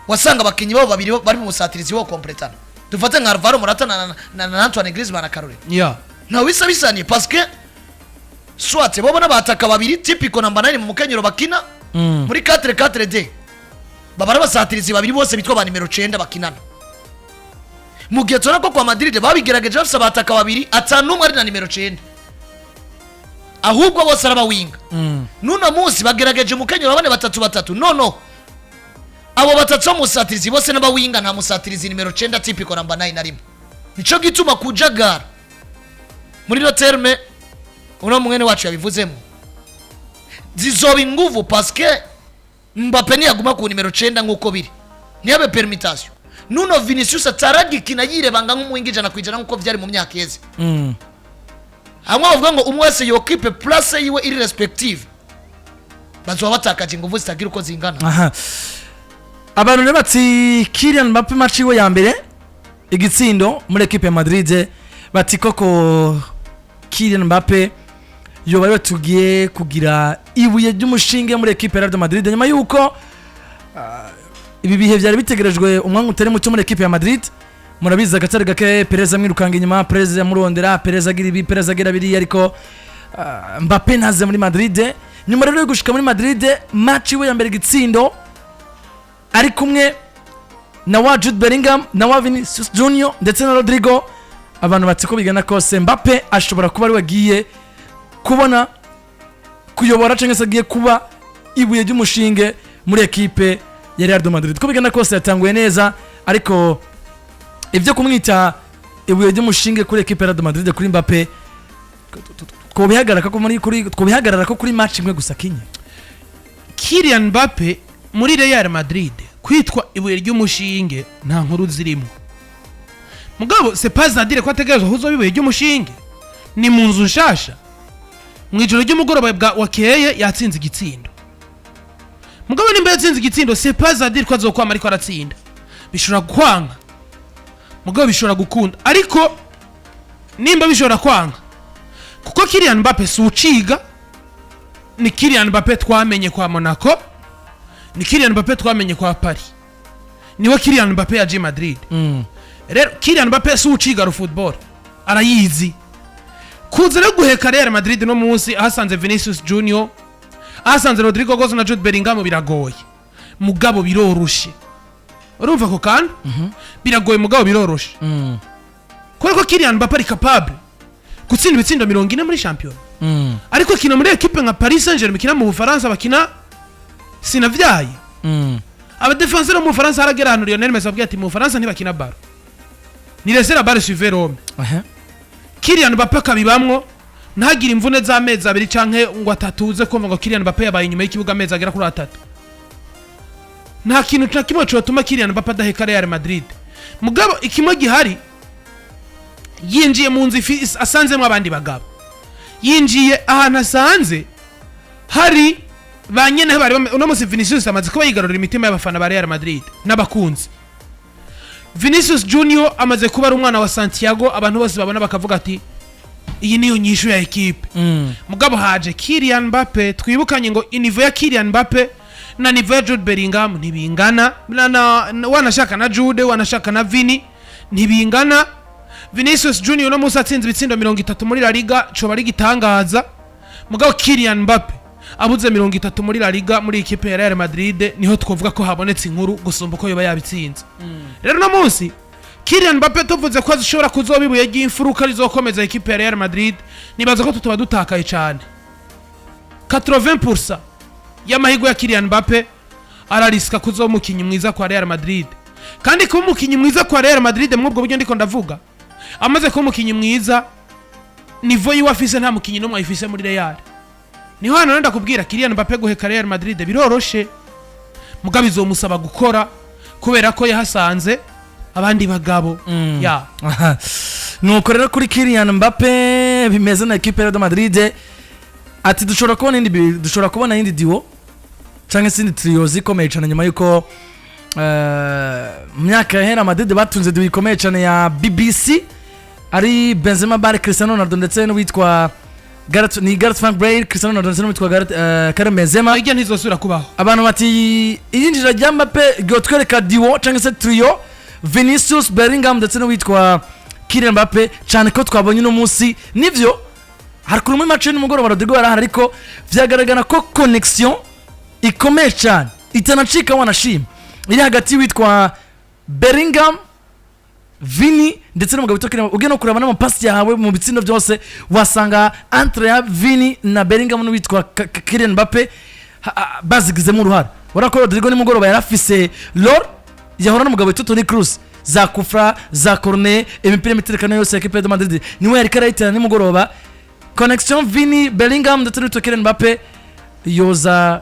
wasanga abakinnyi babo babiri bari mu busatirizi bo kompletana, dufate nka Alvaro Morata na Antoine Griezmann, akarorero. Ntawe bisa bisaniye, parce que soit bo n'abataka babiri typique number 9 mu mukenyero bakina muri 4-4-2, baba ari abasatirizi babiri bose bitwa ba nimero 9 bakinana, mu gihe tubona ko kwa Madrid babigerageje bafise abataka babiri atanu n'umwe ari na nimero 9, ahubwo bose ari abawinga. N'uno munsi bagerageje umukenyero wa 4-3-3. Nono abo batatu bo musatirizi bose n'abawinga, nta musatirizi nimero 9 typique number 9 arimo. Nico gituma kujagara muri no terme uno mwene wacu yabivuzemo zizoba inguvu, parce que Mbappe niyaguma ku nimero 9 nk'uko biri, ntiyabe permutation, nuno Vinicius ataragikina yirebanga nk'umuwinga 100% nk'uko vyari mu myaka iheze, hamwe bavuga ngo umwe wese yokipe place yiwe iri respective, bazoba batakaje inguvu zitagira uko zingana. Aha abantu rero bati Kylian Mbappe match yiwe ya mbere igitsindo muri ekipe ya Madrid, bati koko Kylian Mbappe yoba ariwe tugiye kugira ibuye ry'umushinge muri ekipe ya Real de Madrid, nyuma yuko ibi bihe byari bitegerejwe umwanya utari muto muri ekipe ya Madrid. Murabizi, agatari gake Perez amwirukanga inyuma, Perez amurondera, Perez agira ibi, Perez agira biriya, ariko Mbappe ntaze muri Madrid. Nyuma rero yo gushika muri Madrid, match iwe ya mbere igitsindo, ari kumwe na wa Jude Bellingham na wa Vinicius Junior ndetse na Rodrigo, abantu bati ko bigana kose Mbappe ashobora kuba ari we agiye kubona kuyobora cyangwa se agiye kuba ibuye ry'umushinge muri ekipe ya Real de Madrid. Ko bigana kose yatanguye neza, ariko ibyo kumwita ibuye ry'umushinge kuri ekipe ya Real de Madrid, kuri Mbappe, twobihagarara ko muri kuri twobihagarara ko kuri match imwe gusa kinye. Kylian Mbappe muri Real Madrid kwitwa ibuye ry'umushinge nta nkuru zirimo, mugabo c'est pas à dire ko ategerezwa kuzoba ibuye ry'umushinge. Ni mu nzu nshasha, mu ijoro ry'umugoroba bwa wakeye yatsinze igitsindo. Mugabo nimba yatsinze igitsindo, c'est pas à dire ko azokwama ariko aratsinda. Bishobora kwanka, mugabo bishobora gukunda. Ariko nimba bishobora kwanka, kuko Kylian Mbappe si uciga, ni Kylian Mbappe twamenye kwa Monaco, ni Kylian Mbappe twamenye kwa Paris, niwe Kylian Mbappe yaje Madrid. Rero Kylian Mbappe si uciga football, arayizi. Kuza rero guheka Real Madrid no munsi ahasanze Vinicius Junior, ahasanze Rodrigo Goes na Jude Bellingham, biragoye mugabo biroroshe. Urumva ako kantu? Biragoye mugabo biroroshe, kubera ko Kylian Mbappe ari capable gutsinda ibitsindo 40 muri shampiyona, ariko akina muri ekipe nka Paris Saint-Germain ikina mu Bufaransa, bakina sinavyaye. Abadefenseur bo mu Bufaransa, haragera ahantu Lionel Messi ababwira ati: "Mu Bufaransa ntibakina ballon, ni laissez la balle, suivez l'homme." Kylian Mbappe akabibamwo, ntagire imvune z'amezi 2 canke ngo atatu, uze kumva ngo Kylian Mbappe yabaye inyuma y'ikibuga amezi agera kuri 3. Nta kintu na kimwe cotuma Kylian Mbappe adaheka Real Madrid. Mugabo ikimwe gihari, yinjiye mu nzu asanzemwo abandi bagabo, yinjiye ahantu asanze hari ba nyene bari uno munsi Vinicius amaze kuba yigarurira imitima y'abafana ba Real Madrid n'abakunzi. Vinicius Junior amaze kuba ari umwana wa Santiago, abantu bose babona bakavuga ati: "Iyi niyo nyishu ya ekipe." Mugabo haje Kylian Mbappe. Twibukanye ngo i niveau ya Kylian Mbappe na niveau ya Jude Bellingham ntibingana, na wanashaka na Jude, wanashaka na Vini, ntibingana. Vinicius Junior uno munsi atsinze ibitsindo 30 muri La Liga coba ari gitangaza, mugabo Kylian Mbappe Abuze 30 muri La Liga muri ikipe ya Real Madrid, niho twovuga ko habonetse inkuru gusumba uko yoba yabitsinze. Rero uno munsi Kylian Mbappe tuvuze ko ashobora kuzoba ibuye ry'imfuruka rizokomeza ikipe ya Real Madrid, nibaza ko tutoba dutakaye cyane. 80% y'amahirwe ya Kylian Mbappe, ararisika kuzoba umukinnyi mwiza kwa Real Madrid. Kandi kuba umukinnyi mwiza kwa Real Madrid muri ubwo buryo ndiko ndavuga, amaze kuba umukinnyi mwiza, niveau yiwe afise nta mukinnyi n'umwe ayifise muri Real. Niho hano rero ndakubwira, Kylian Mbappe guheka Real Madrid biroroshe, mugabo izomusaba gukora kubera ko yahasanze abandi bagabo ya. Aha. Nuko rero kuri Kylian Mbappe bimeze na equipe ya Real Madrid, ati dushobora kubona indi duo cyangwa se indi trio zikomeye cyane, nyuma yuko mu myaka yahera Madrid batunze duo ikomeye cyane ya BBC, ari Benzema, Bale, Cristiano Ronaldo ndetse n'uwitwa Gareth, ni Gareth Frank Bale, Cristiano Ronaldo ndetse n'uwitwa Gareth Karim Benzema. Ijya ntizosubira kubaho. Abantu bati iyinjira rya Mbappe ryotwereka duo cyangwa se trio Vinicius, Bellingham ndetse n'uwitwa Kylian Mbappe, cyane ko twabonye uno munsi nivyo hari kuri muri match nimugoroba Rodrigo yarahari, ariko vyagaragara ko connexion ikomeye cyane itanacika wanashima iri hagati y'uwitwa Bellingham, Vini ndetse n'umugabo witwa Kylian Mbappe. Ugiye no kureba n'amapasi yahawe mu bitsindo byose, wasanga entre ya Vini na Bellingham n'uwitwa Kylian Mbappe bazigizemo uruhare. Urabona ko Rodrigo nimugoroba yarafise rôle yahora n'umugabo witwa Toni Kroos, za kufra, za corner, imipira y'imiterekano yose ya equipe de Madrid niwe yariko arayitera nimugoroba. Connexion Vini, Bellingham ndetse n'uwitwa Kylian Mbappe yoza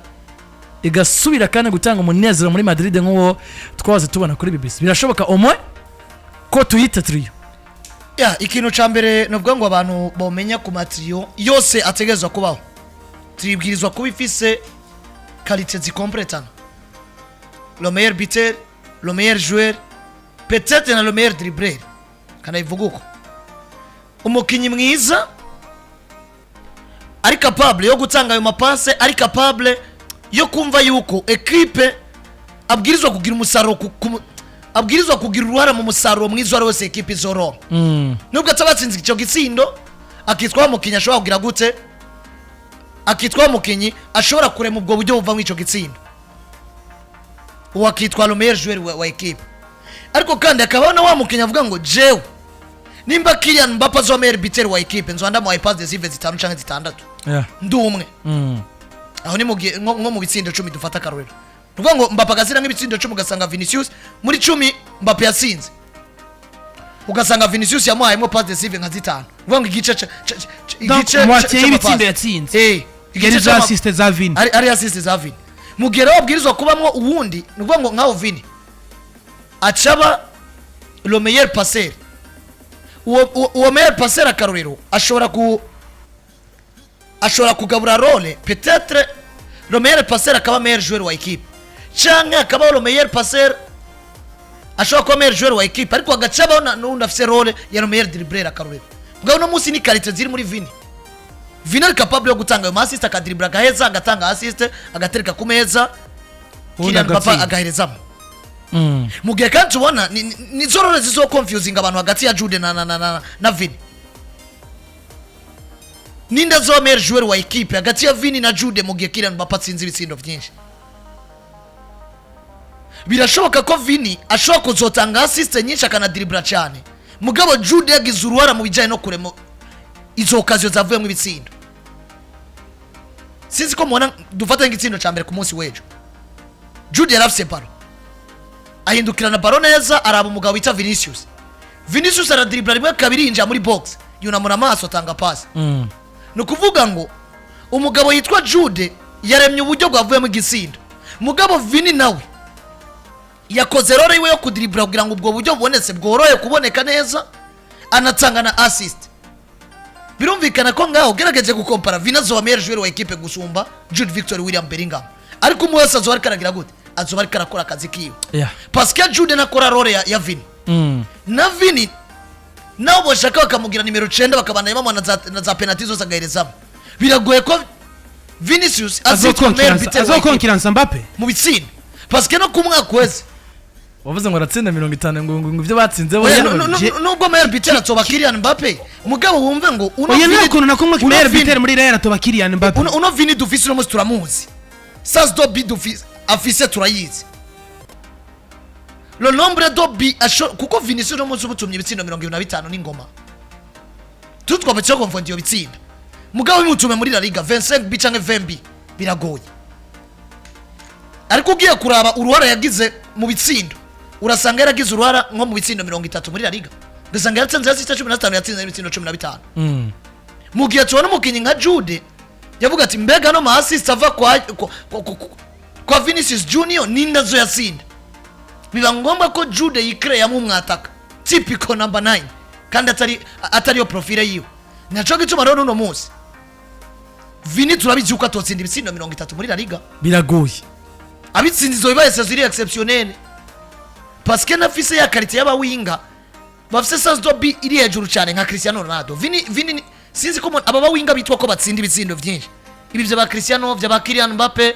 igasubira kandi gutanga umunezero muri Madrid nk'uwo twahoze tubona kuri BBC. Birashoboka omwe ko tuyita trio. Ya, ikintu ca mbere nuvuga ngo abantu bomenya ku ma trio yose ategerezwa kubaho, tribwirizwa kuba ifise qualité zikompletana: le meilleur buteur, le meilleur joueur, peut-être na le meilleur dribbleur. Kanabivuga uko, umukinnyi mwiza ari capable yo gutanga ayo mapase, ari capable yo kumva yuko ekipe abwirizwa kugira umusaruro abwirizwa kugira uruhara mu musaruro mwiza uwo ari wese ekipe izoronka, nubwo ataba atsinze icyo gitsindo, akitwa wa mukinnyi ashobora kugira gute, akitwa wa mukinnyi ashobora kurema ubwo buryo buva muri icyo gitsindo, uwo akitwa le meilleur joueur wa ekipe. Ariko kandi akabaho na wa mukinnyi avuga ngo jewe nimba Kylian Mbappe azoba meilleur buteur wa ekipe, nzoba ndamuhaye passe décisive zitanu canke zitandatu ndi umwe. Aho ni mu gihe nko mu bitsindo 10, dufata akarorero, ni ukuvuga ngo Mbappe agatsinda nk'ibitsindo 10, ugasanga Vinicius muri 10 Mbappe yatsinze, ugasanga Vinicius yamuhayemo passe décisive nka zitanu. Ni ukuvuga ngo igice Donc, igice moitié c'amapasi. y'ibitsindo yatsinze igice yari za assist za Vini. Ari assist za Vini. Mu gihe rero wabwirizwa kubamwo uwundi, ni ukuvuga ngo nkaho Vini acaba le meilleur passeur, uwo meilleur passeur, akarorero, ashobora kugabura rôle, peut-être le meilleur passeur akaba meilleur joueur wa équipe, canke akaba le meilleur passeur ashobora kuba meilleur joueur wa équipe, ariko agacabaho n'undi afise rôle ya le meilleur dribbleur, akarorero. Mugabo uno munsi ni qualité ziri muri Vini. Vini ari capable yo gutanga ayo ma assist, akadribura, agaheza, agatanga assist, agatereka ku meza, Ubundi Kylian Mbappe agatsinda. agaherezamo. Mu gihe kandi tubona nizo rôle zizo confusing abantu hagati ya Jude na Vini. Ninde azoba meilleur joueur wa équipe hagati ya Vini na Jude mu gihe Kylian Mbappe atsinze ibitsindo byinshi? Birashoboka ko Vini ashobora kuzotanga assist nyinshi, akanadribura cyane, mugabo Jude yagize uruhara mu bijyanye no kurema izo occasion zavuyemo ibitsindo. Sinzi ko mubona, dufate nk'igitsindo cya mbere ku munsi w'ejo, Jude yari afise ballon, ahindukirana ballon neza, araba umugabo wita Vinicius. Vinicius aradribura rimwe, kabiri, yinjira muri box, yunamura amaso, atanga pasi. Ni ukuvuga ngo umugabo yitwa Jude yaremye uburyo bwavuyemo igitsindo, mugabo Vini nawe yakoze rôle yiwe yo kudiribura kugira ngo ubwo buryo bubonetse bworohe kuboneka neza, anatanga na assist. Birumvikana ko ngaho ugerageje gukompara, Vini azoba meilleur joueur wa equipe gusumba Jude Victor William Bellingham, ariko umwe wese azoba ariko aragira gute, azoba ariko arakora akazi kiwe, parce que Jude ntakora rôle ya Vini, na Vini nabo bashaka bakamugira nimero 9, bakabandanya bamuha na za penalty zose agaherezamo. Biragoye ko Vinicius azitwa meilleur buteur wa equipe Azokonkiransa Mbappe mu bitsindo, parce que no ku mwaka wese Wavuze ngo aratsinda 50, ngo ibyo batsinze bo. Oya, nubwo meilleur buteur atoba Kylian Mbappe, mugabo wumve ngo uno Oya, nta kuntu na kumwe uno meilleur Vini- buteur muri Real atoba Kylian Mbappe. Uno Vini dufise uno munsi turamuzi, sens de but dufise afise turayizi, le nombre de buts kuko Vinicius uno munsi umutumye ibitsindo 25 n'ingoma tutwaba cyo konfonda iyo bitsinda, mugabo bimutume muri La Liga 25 buts canke 20 buts biragoye. Ariko ugiye kuraba uruhara yagize mu bitsindo, urasanga yaragize uruhara nko mu bitsindo 30 muri La Liga, ugasanga yaratsinze yasita 15, yatsinze ibitsindo 15, mu gihe tubona umukinnyi nka Jude yavuga ati: "Mbega no ma assist ava kwa Vinicius Junior ninda zo yatsinda?" Biba ngombwa ko Jude yikreyamo umwataka typical number 9, kandi atari yo profile yiwe. Naco gituma rero n'uno munsi Vini turabizi yuko atotsinda ibitsindo 30 muri La Liga. Biragoye. Abitsinze izo bibaye saison iri exceptionnelle, parce que nafise ya qualité y'abawinga bafise sens de but iri hejuru cyane nka Cristiano Ronaldo. Vini sinzi ko aba bawinga bitwa ko batsinda ibitsindo byinshi, ibi bya ba Cristiano, bya ba Kylian Mbappe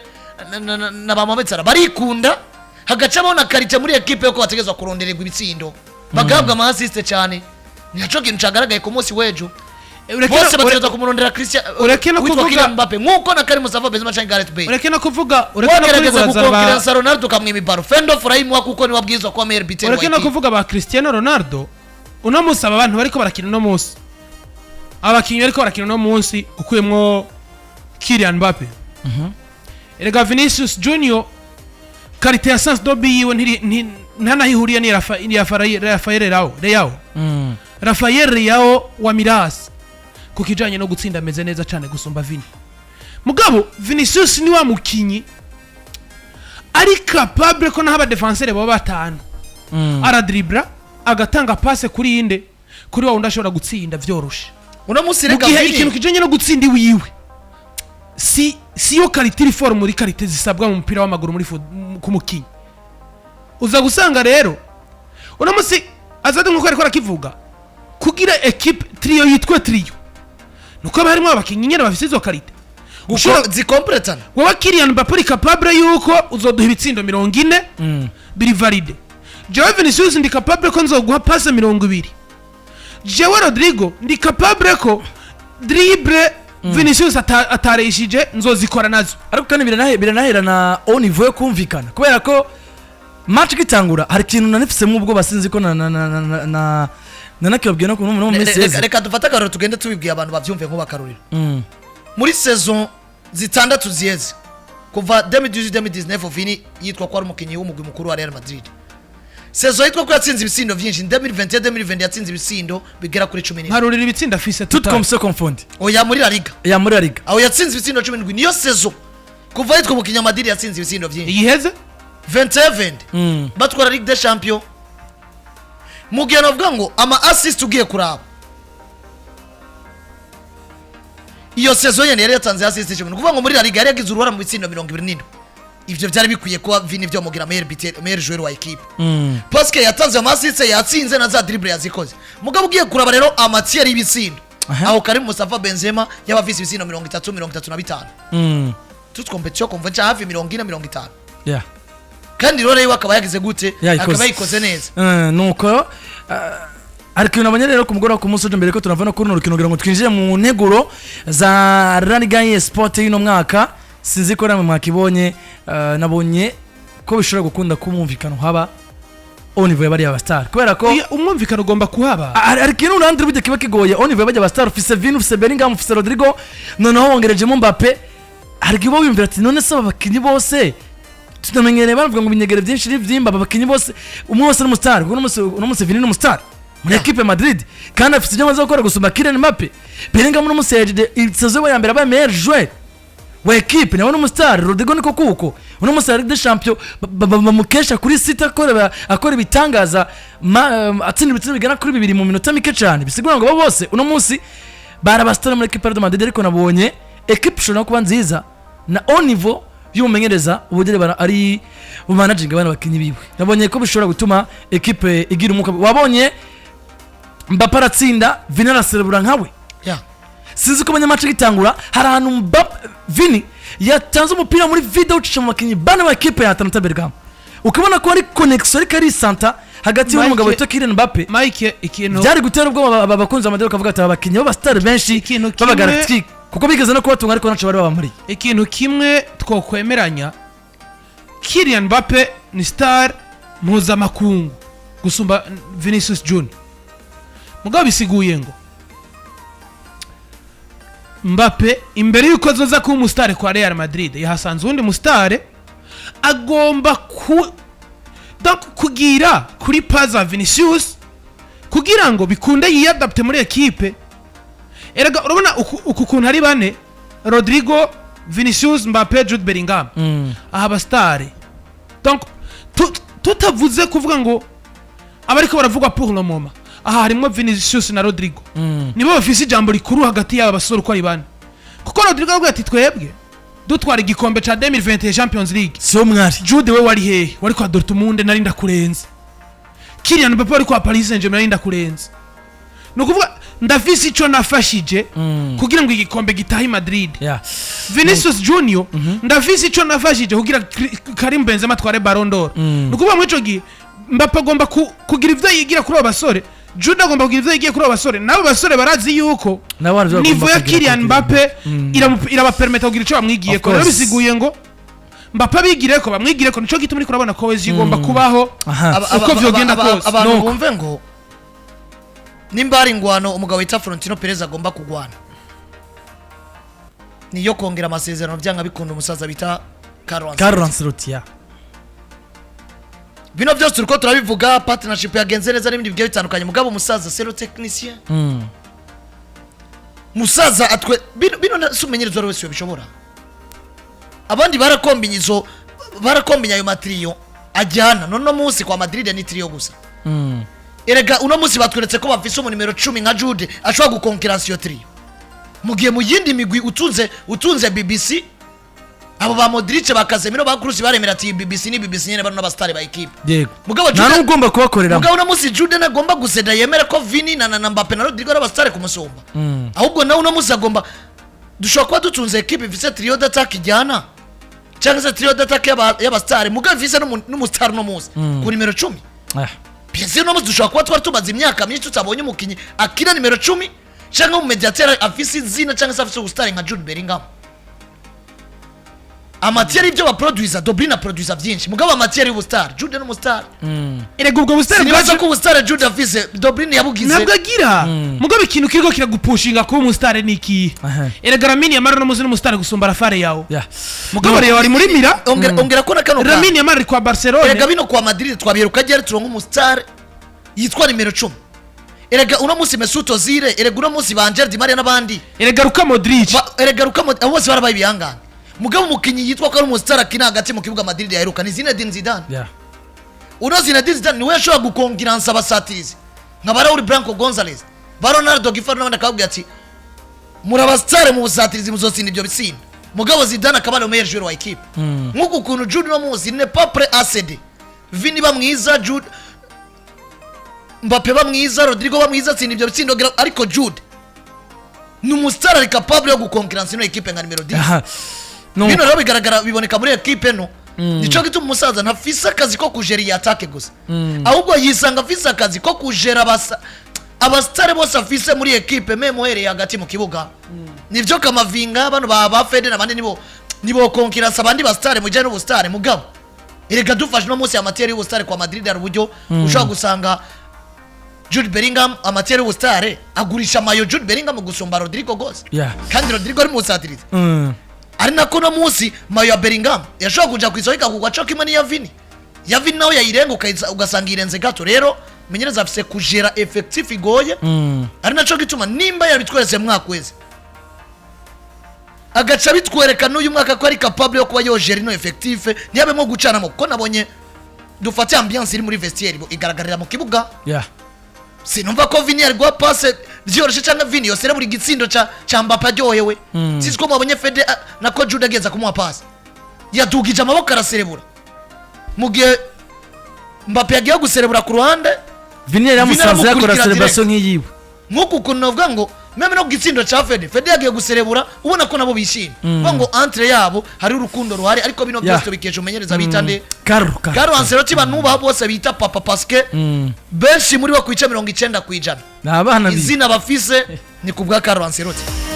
na ba Mohamed Salah, barikunda hagacamo na qualité muri équipe yo ko bategerezwa kurondererwa ibitsindo, bagahabwa ama assist cyane. Ni naco kintu cagaragaye ku munsi w'ejo. Bose bategerezwa kumurondera Christian Ureke no witwa kuvuga- Kylian Mbappe, nkuko na Karim Mustafa Benzema canke Gareth Bale. Ureke no kuvuga, ureke no Wagerageza kuribaza ba gukonkiransa Ronaldo ukamwima ibaro, Fendo urayimuha kuko niwe abwirizwa kuba meilleur buteur wa Ureke no équipe. kuvuga ba Cristiano Ronaldo. Uno munsi aba bantu bariko barakina, uno munsi abakinnyi bariko barakina uno munsi, ukuyemwo Kylian Mbappe, erega Vinicius Junior qualité ya sens de but yiwe nta naho ihuriye ni Rafael Leao. Rafael Leao wa Miras ku kijanye no gutsinda ameze neza cyane gusumba Vini. Mugabo Vinicius ni wa mukinyi ari capable ko naho abadefenseur baba batanu, aradribra agatanga passe kuri inde, kuri wa wundi ashobora gutsinda vyoroshe. Uno munsi Mu rega gihe Vini ikintu kijanye no gutsinda iwiwe si yo qualité iri fort muri qualité zisabwa mu mupira w'amaguru muri ku mukinyi. Uza gusanga rero uno munsi azade nkuko ariko arakivuga, kugira équipe trio yitwe trio nuko haba harimo abakinyi nyene bafise izo qualité. Ushobora zikompletana. Wowe Kylian Mbappe uri capable yuko uzoduha ibitsindo 40 biri valide, jewe Vinicius ndi capable ko nzoguha passe 20, jewe Rodrigo ndi capable ko dribble Vinicius atareshije nzozikora nazo. Ariko kandi biranahera na au niveau yo kumvikana, kubera ko match igitangura hari ikintu nanifisemo ubwoba, sinzi ko na nanakibabwiye no mu minsi iheze. Reka dufate akarorero, tugende tubibwiye abantu bavyumve nk'ubu akarorero. Muri saison zitandatu ziheze, kuva 2018-2019, Vini yitwa ko ari umukinnyi w'umugwi mukuru wa Real Madrid. Saison yitwa ko yatsinze ibitsindo vyinshi, 2021-2020, yatsinze ibitsindo bigera kuri 17. Nkarurira ibitsinda afise Tout total. comme se confonde. Oya, muri La Liga. Ya, muri La Liga. Aho yatsinze ibitsindo 17, niyo saison kuva yitwa umukinnyi wa Madrid yatsinze ibitsindo vyinshi. Iyiheze. 21 batwara Ligue des Champions. Mu gihe navuga ngo ama assist, ugiye kuraba iyo saison nyene yari yatanze assist 10, ni ukuvuga ngo muri La Liga yari yagize uruhara mu bitsindo 27. Ivyo vyari bikwiye kuba Vini vyomugira meilleur buteur, meilleur joueur wa équipe, parce que yatanze ama assist, yatsinze na za dribble yazikoze. Mugabo ugiye kuraba rero ama tiers y'ibitsindo, aho Karim Mustafa Benzema yaba afise ibitsindo 30, 35, toute compétition confondue, hafi 40, 50. Kandi rero rero akaba yagize gute? Yayikoze. Akaba yayikoze neza. Nuko ariko ibintu nabonye rero ku mugoroba ku munsi uje, mbere ko tunava no kuri runo rukino kugira ngo twinjire mu nteguro za La Liga Sport y'uno mwaka, sinzi ko namwe mwakibonye, nabonye ko bishobora gukunda ko umwumvikano haba au niveau y'abariya ba star, kubera ko Iya, umwumvikano ugomba kuhaba. Hari ikintu uruhande burya kiba kigoye au niveau y'abajya ba star. Ufise Vini, ufise Bellingham, ufise Rodrigo, noneho wongerejemo Mbappe. Hari igihe uba wiyumvira ati: "None se aba bakinyi bose tunamenyereye bavuga ngo ibinyegere byinshi n'ibyimba, aba bakinyi bose umwe wese n'umustar?" Kuko uno munsi Vini n'umustar muri équipe Madrid, kandi afite ibyo amaze gukora gusumba Kylian Mbappe. Bellingham uno munsi yaje saison ya mbere abaye meilleur joueur wa équipe, nawe n'umustar. Rodrigo niko kuko uno munsi Ligue des Champions bamukesha kuri site akora ibitangaza, atsinda ibitsindo bigera kuri bibiri mu minota mike cyane. Bisigura ngo bo bose uno munsi barabasitara muri équipe de Madrid. Ariko nabonye équipe ishobora kuba nziza na au niveau y'umumenyereza, uburyo ari bumanaginga abana bakinyi biwe. Nabonye ko bishobora gutuma équipe igira umwuka. Wabonye Mbappe aratsinda, Vini araserebura nkawe. Sinzi ko abanyamace gitangura hari ahantu Mbappe, Vini yatanze umupira muri vide, ucisha mu bakinnyi bane ba équipe ya Atalanta Bergamo. Ukabona ko ari connexion ariko ari santa hagati y'umugabo witwa Kylian Mbappe. Mike, ikintu Byari gutera ubwoba abakunzi ba Madrid, bakavuga ati: "Aba bakinnyi b'abasitari benshi Ikintu kimwe- b'abagalactique," kuko bigeze no kubatunga ariko ntaco bari babamuriye. Ikintu kimwe twokwemeranya, Kylian Mbappe ni star mpuzamakungu gusumba Vinicius Junior. Mugabo bisiguye ngo Mbappe, imbere y'uko azoza kuba umusitari kwa Real Madrid, yahasanze uwundi musitari agomba ku donc kugira kuri paza Vinicius kugira ngo bikunde yiyadapte muri ekipe. Erega urabona uku kuntu ari bane: Rodrigo, Vinicius, Mbappe, Jude Bellingham. Aha abasitari, donc tutavuze kuvuga ngo abariko baravugwa pour le moment, aha harimo Vinicius na Rodrigo, nibo bafise ijambo rikuru hagati y'aba basore uko ari bane, kuko Rodrigo aravuga ati: "Twebwe dutwara igikombe ca 2021 Champions League, Siyo mwari. Jude we wari hehe? Wari kwa Dortmund, nari ndakurenze. Kylian Mbappe wari kwa Paris Saint-Germain, nari ndakurenze. Ni ukuvuga ndafise ico nafashije kugira ngo igikombe gitahe i Madrid. Vinicius Junior, ndafise ico nafashije kugira Karim Benzema atware Ballon d'Or." Ni ukuvuga muri ico gihe Mbappe agomba kugira ivyo yigira kuri abo basore, Jude agomba kugira ivyo yigiye kuri abo basore, n'abo basore barazi yuko Nabo hari ivyo bagomba niveau ya kugira Kylian kuri Mbappe irabapermeta kugira ico bamwigiye Of ko. Rero course. bisiguye ngo Mbappe abigire ko bamwigire ko, nico gituma uriko urabona ko wezi igomba kubaho uko vyogenda kose. Abantu Nuko. bumve ngo nimba hari ingwano umugabo wita Florentino Perez agomba kugwana, niyo kongera amasezerano byanga bikunda umusaza bita Carlo Ancelotti. Carlo Ancelotti, ya. Bino byose turiko turabivuga, partnership yagenze neza n'ibindi bigiye bitandukanye, mugabo umusaza c'est le technicien. Musaza atwe bino si umenyereza uwo ari wese yobishobora. Abandi barakombinye izo, barakombinye ayo matrio ajyana. None uno munsi kwa Madrid ni trio gusa. Erega uno munsi batweretse ko bafise umu nimero 10 nka Jude ashobora gukonkiransa iyo trio, mu gihe mu yindi migwi utunze BBC, abo ba Modric, ba Casemiro, ba Kroos, baremera ati: "BBC ni BBC nyene, bano n'abastari ba equipe." Mugabo Nta n'ugomba kubakoreramo. Mugabo uno munsi Jude ntagomba guseda yemere ko Vini na Mbappe na Rodrigo ari abastari kumusumba. Ahubwo nawe uno munsi agomba, dushobora kuba dutunze equipe ifise trio d'attaque ijyana cyangwa se trio d'attaque y'abastari, mugabo ifise n'umustar uno munsi ku nimero 10. Bien uno munsi dushobora kuba twari tumaze imyaka myinshi tutabonye umukinnyi akina nimero 10 cyangwa umumediateri afise izina cyangwa se afise ubusitari nka Jude Bellingham. En matière y'ibyo baproduiza, De Bruyne aproduiza byinshi, mugabo en matière y'ubusitari, Jude ni umusitari. Erega ubwo busitani bwa Sinibaza ko ubusitari Jude afise, De Bruyne yabugize. Ntabwo agira. Mugabo ikintu kiriko kiragupushinga kuba umusitari ni ikihe? Erega Lamine Yamal uno munsi ni umusitari gusumba Rafa Leao. Mugabo Leao ari muri Milan. Ongera ko na kano kantu. Lamine Yamal ari kwa Barcelona. Erega bino kwa Madrid twabiheruka ryari turonka umusitari yitwa nimero 10? Erega uno munsi Mesut Ozil, erega uno munsi ba Angel Di Maria n'abandi. Erega Luka Modric. Erega Luka abo bose barabaye ibihangane, mugabo umukinnyi yitwa ko ari umusitari akina hagati mu kibuga Madrid yaheruka ni Zinedine Zidane. Uno Zinedine Zidane niwe yashobora gukonkiransa abasatirizi nka ba Raul Blanco Gonzalez, ba Ronaldo Giffard n'abandi, akababwira ati: "Muri abasitari mu busatirizi, muzotsinda ibyo bitsinda." Mugabo Zidane akaba ari meilleur joueur wa équipe. Nk'uku ukuntu Jude no munsi n'est pas prêt à céder, Vini ba mwiza, Jude, Mbappe ba mwiza, Rodrigo ba mwiza, atsinda ibyo bitsindo, ariko Jude ni umusitari, ari capable yo gukonkiransa ino équipe nka nimero 10. No. Bino rero bigaragara, biboneka muri ekipe no nico gituma umusaza ntafise akazi ko kujera iyi attaque gusa, ahubwo yisanga afise akazi ko kujera abasitari bose afise muri ekipe, même uhereye hagati mu kibuga. Nivyo Camavinga, bano ba Fede n'abandi nibo konkiransa abandi basitari mu bijyanye n'ubusitari. Mugabo erega dufashe no munsi ya matière y'ubusitari kwa Madrid, hari uburyo ushobora gusanga Jude Bellingham en matière y'ubusitari agurisha maillot Jude Bellingham gusumba Rodrigo gose, kandi Rodrigo ari mu busatirizi. Ari nako no munsi maillot ya Bellingham yashobora kuja ku isoko ikagurwa co kimwe n'iya Vini, ya Vini nawe yayirenga ugasanga irenze gato. Rero menyereza afise kujera effectif igoye. Ari naco gituma nimba yabitweretse mu mwaka weze, agaca bitwereka n'uyu mwaka ko ari capable yo kuba yojera ino effectif, ntiyabemo gucanamo, kuko nabonye dufate ambiance iri muri vestiaire igaragarira mu kibuga. Sinumva ko Vini yari guha passe byoroshe cyangwa Vini yosera buri gitsindo ca Mbappe aryohewe. Sinzi ko mwabonye Fede, nako Jude ageza kumuha passe, yadugije amaboko araserebura, mu gihe Mbappe yagiye guserebura ku ruhande. Vini yari Vini yamusanze yakora aramukurikira celebration direct. nk'iyiwe. Nk'uku ukuntu navuga ngo Même no ku gitsindo ca Fede, Fede yagiye guserebura, ubona ko nabo bishimye. Kuvuga ngo entre yabo hari urukundo ruhari, ariko bino byose tubikesha umumenyereza bita nde? Carlo. Carlo. Carlo Ancelotti banubaha bose bita papa, parce que benshi muri bo kwica 90% Ni abana izina bafise ni ku bwa Carlo Ancelotti.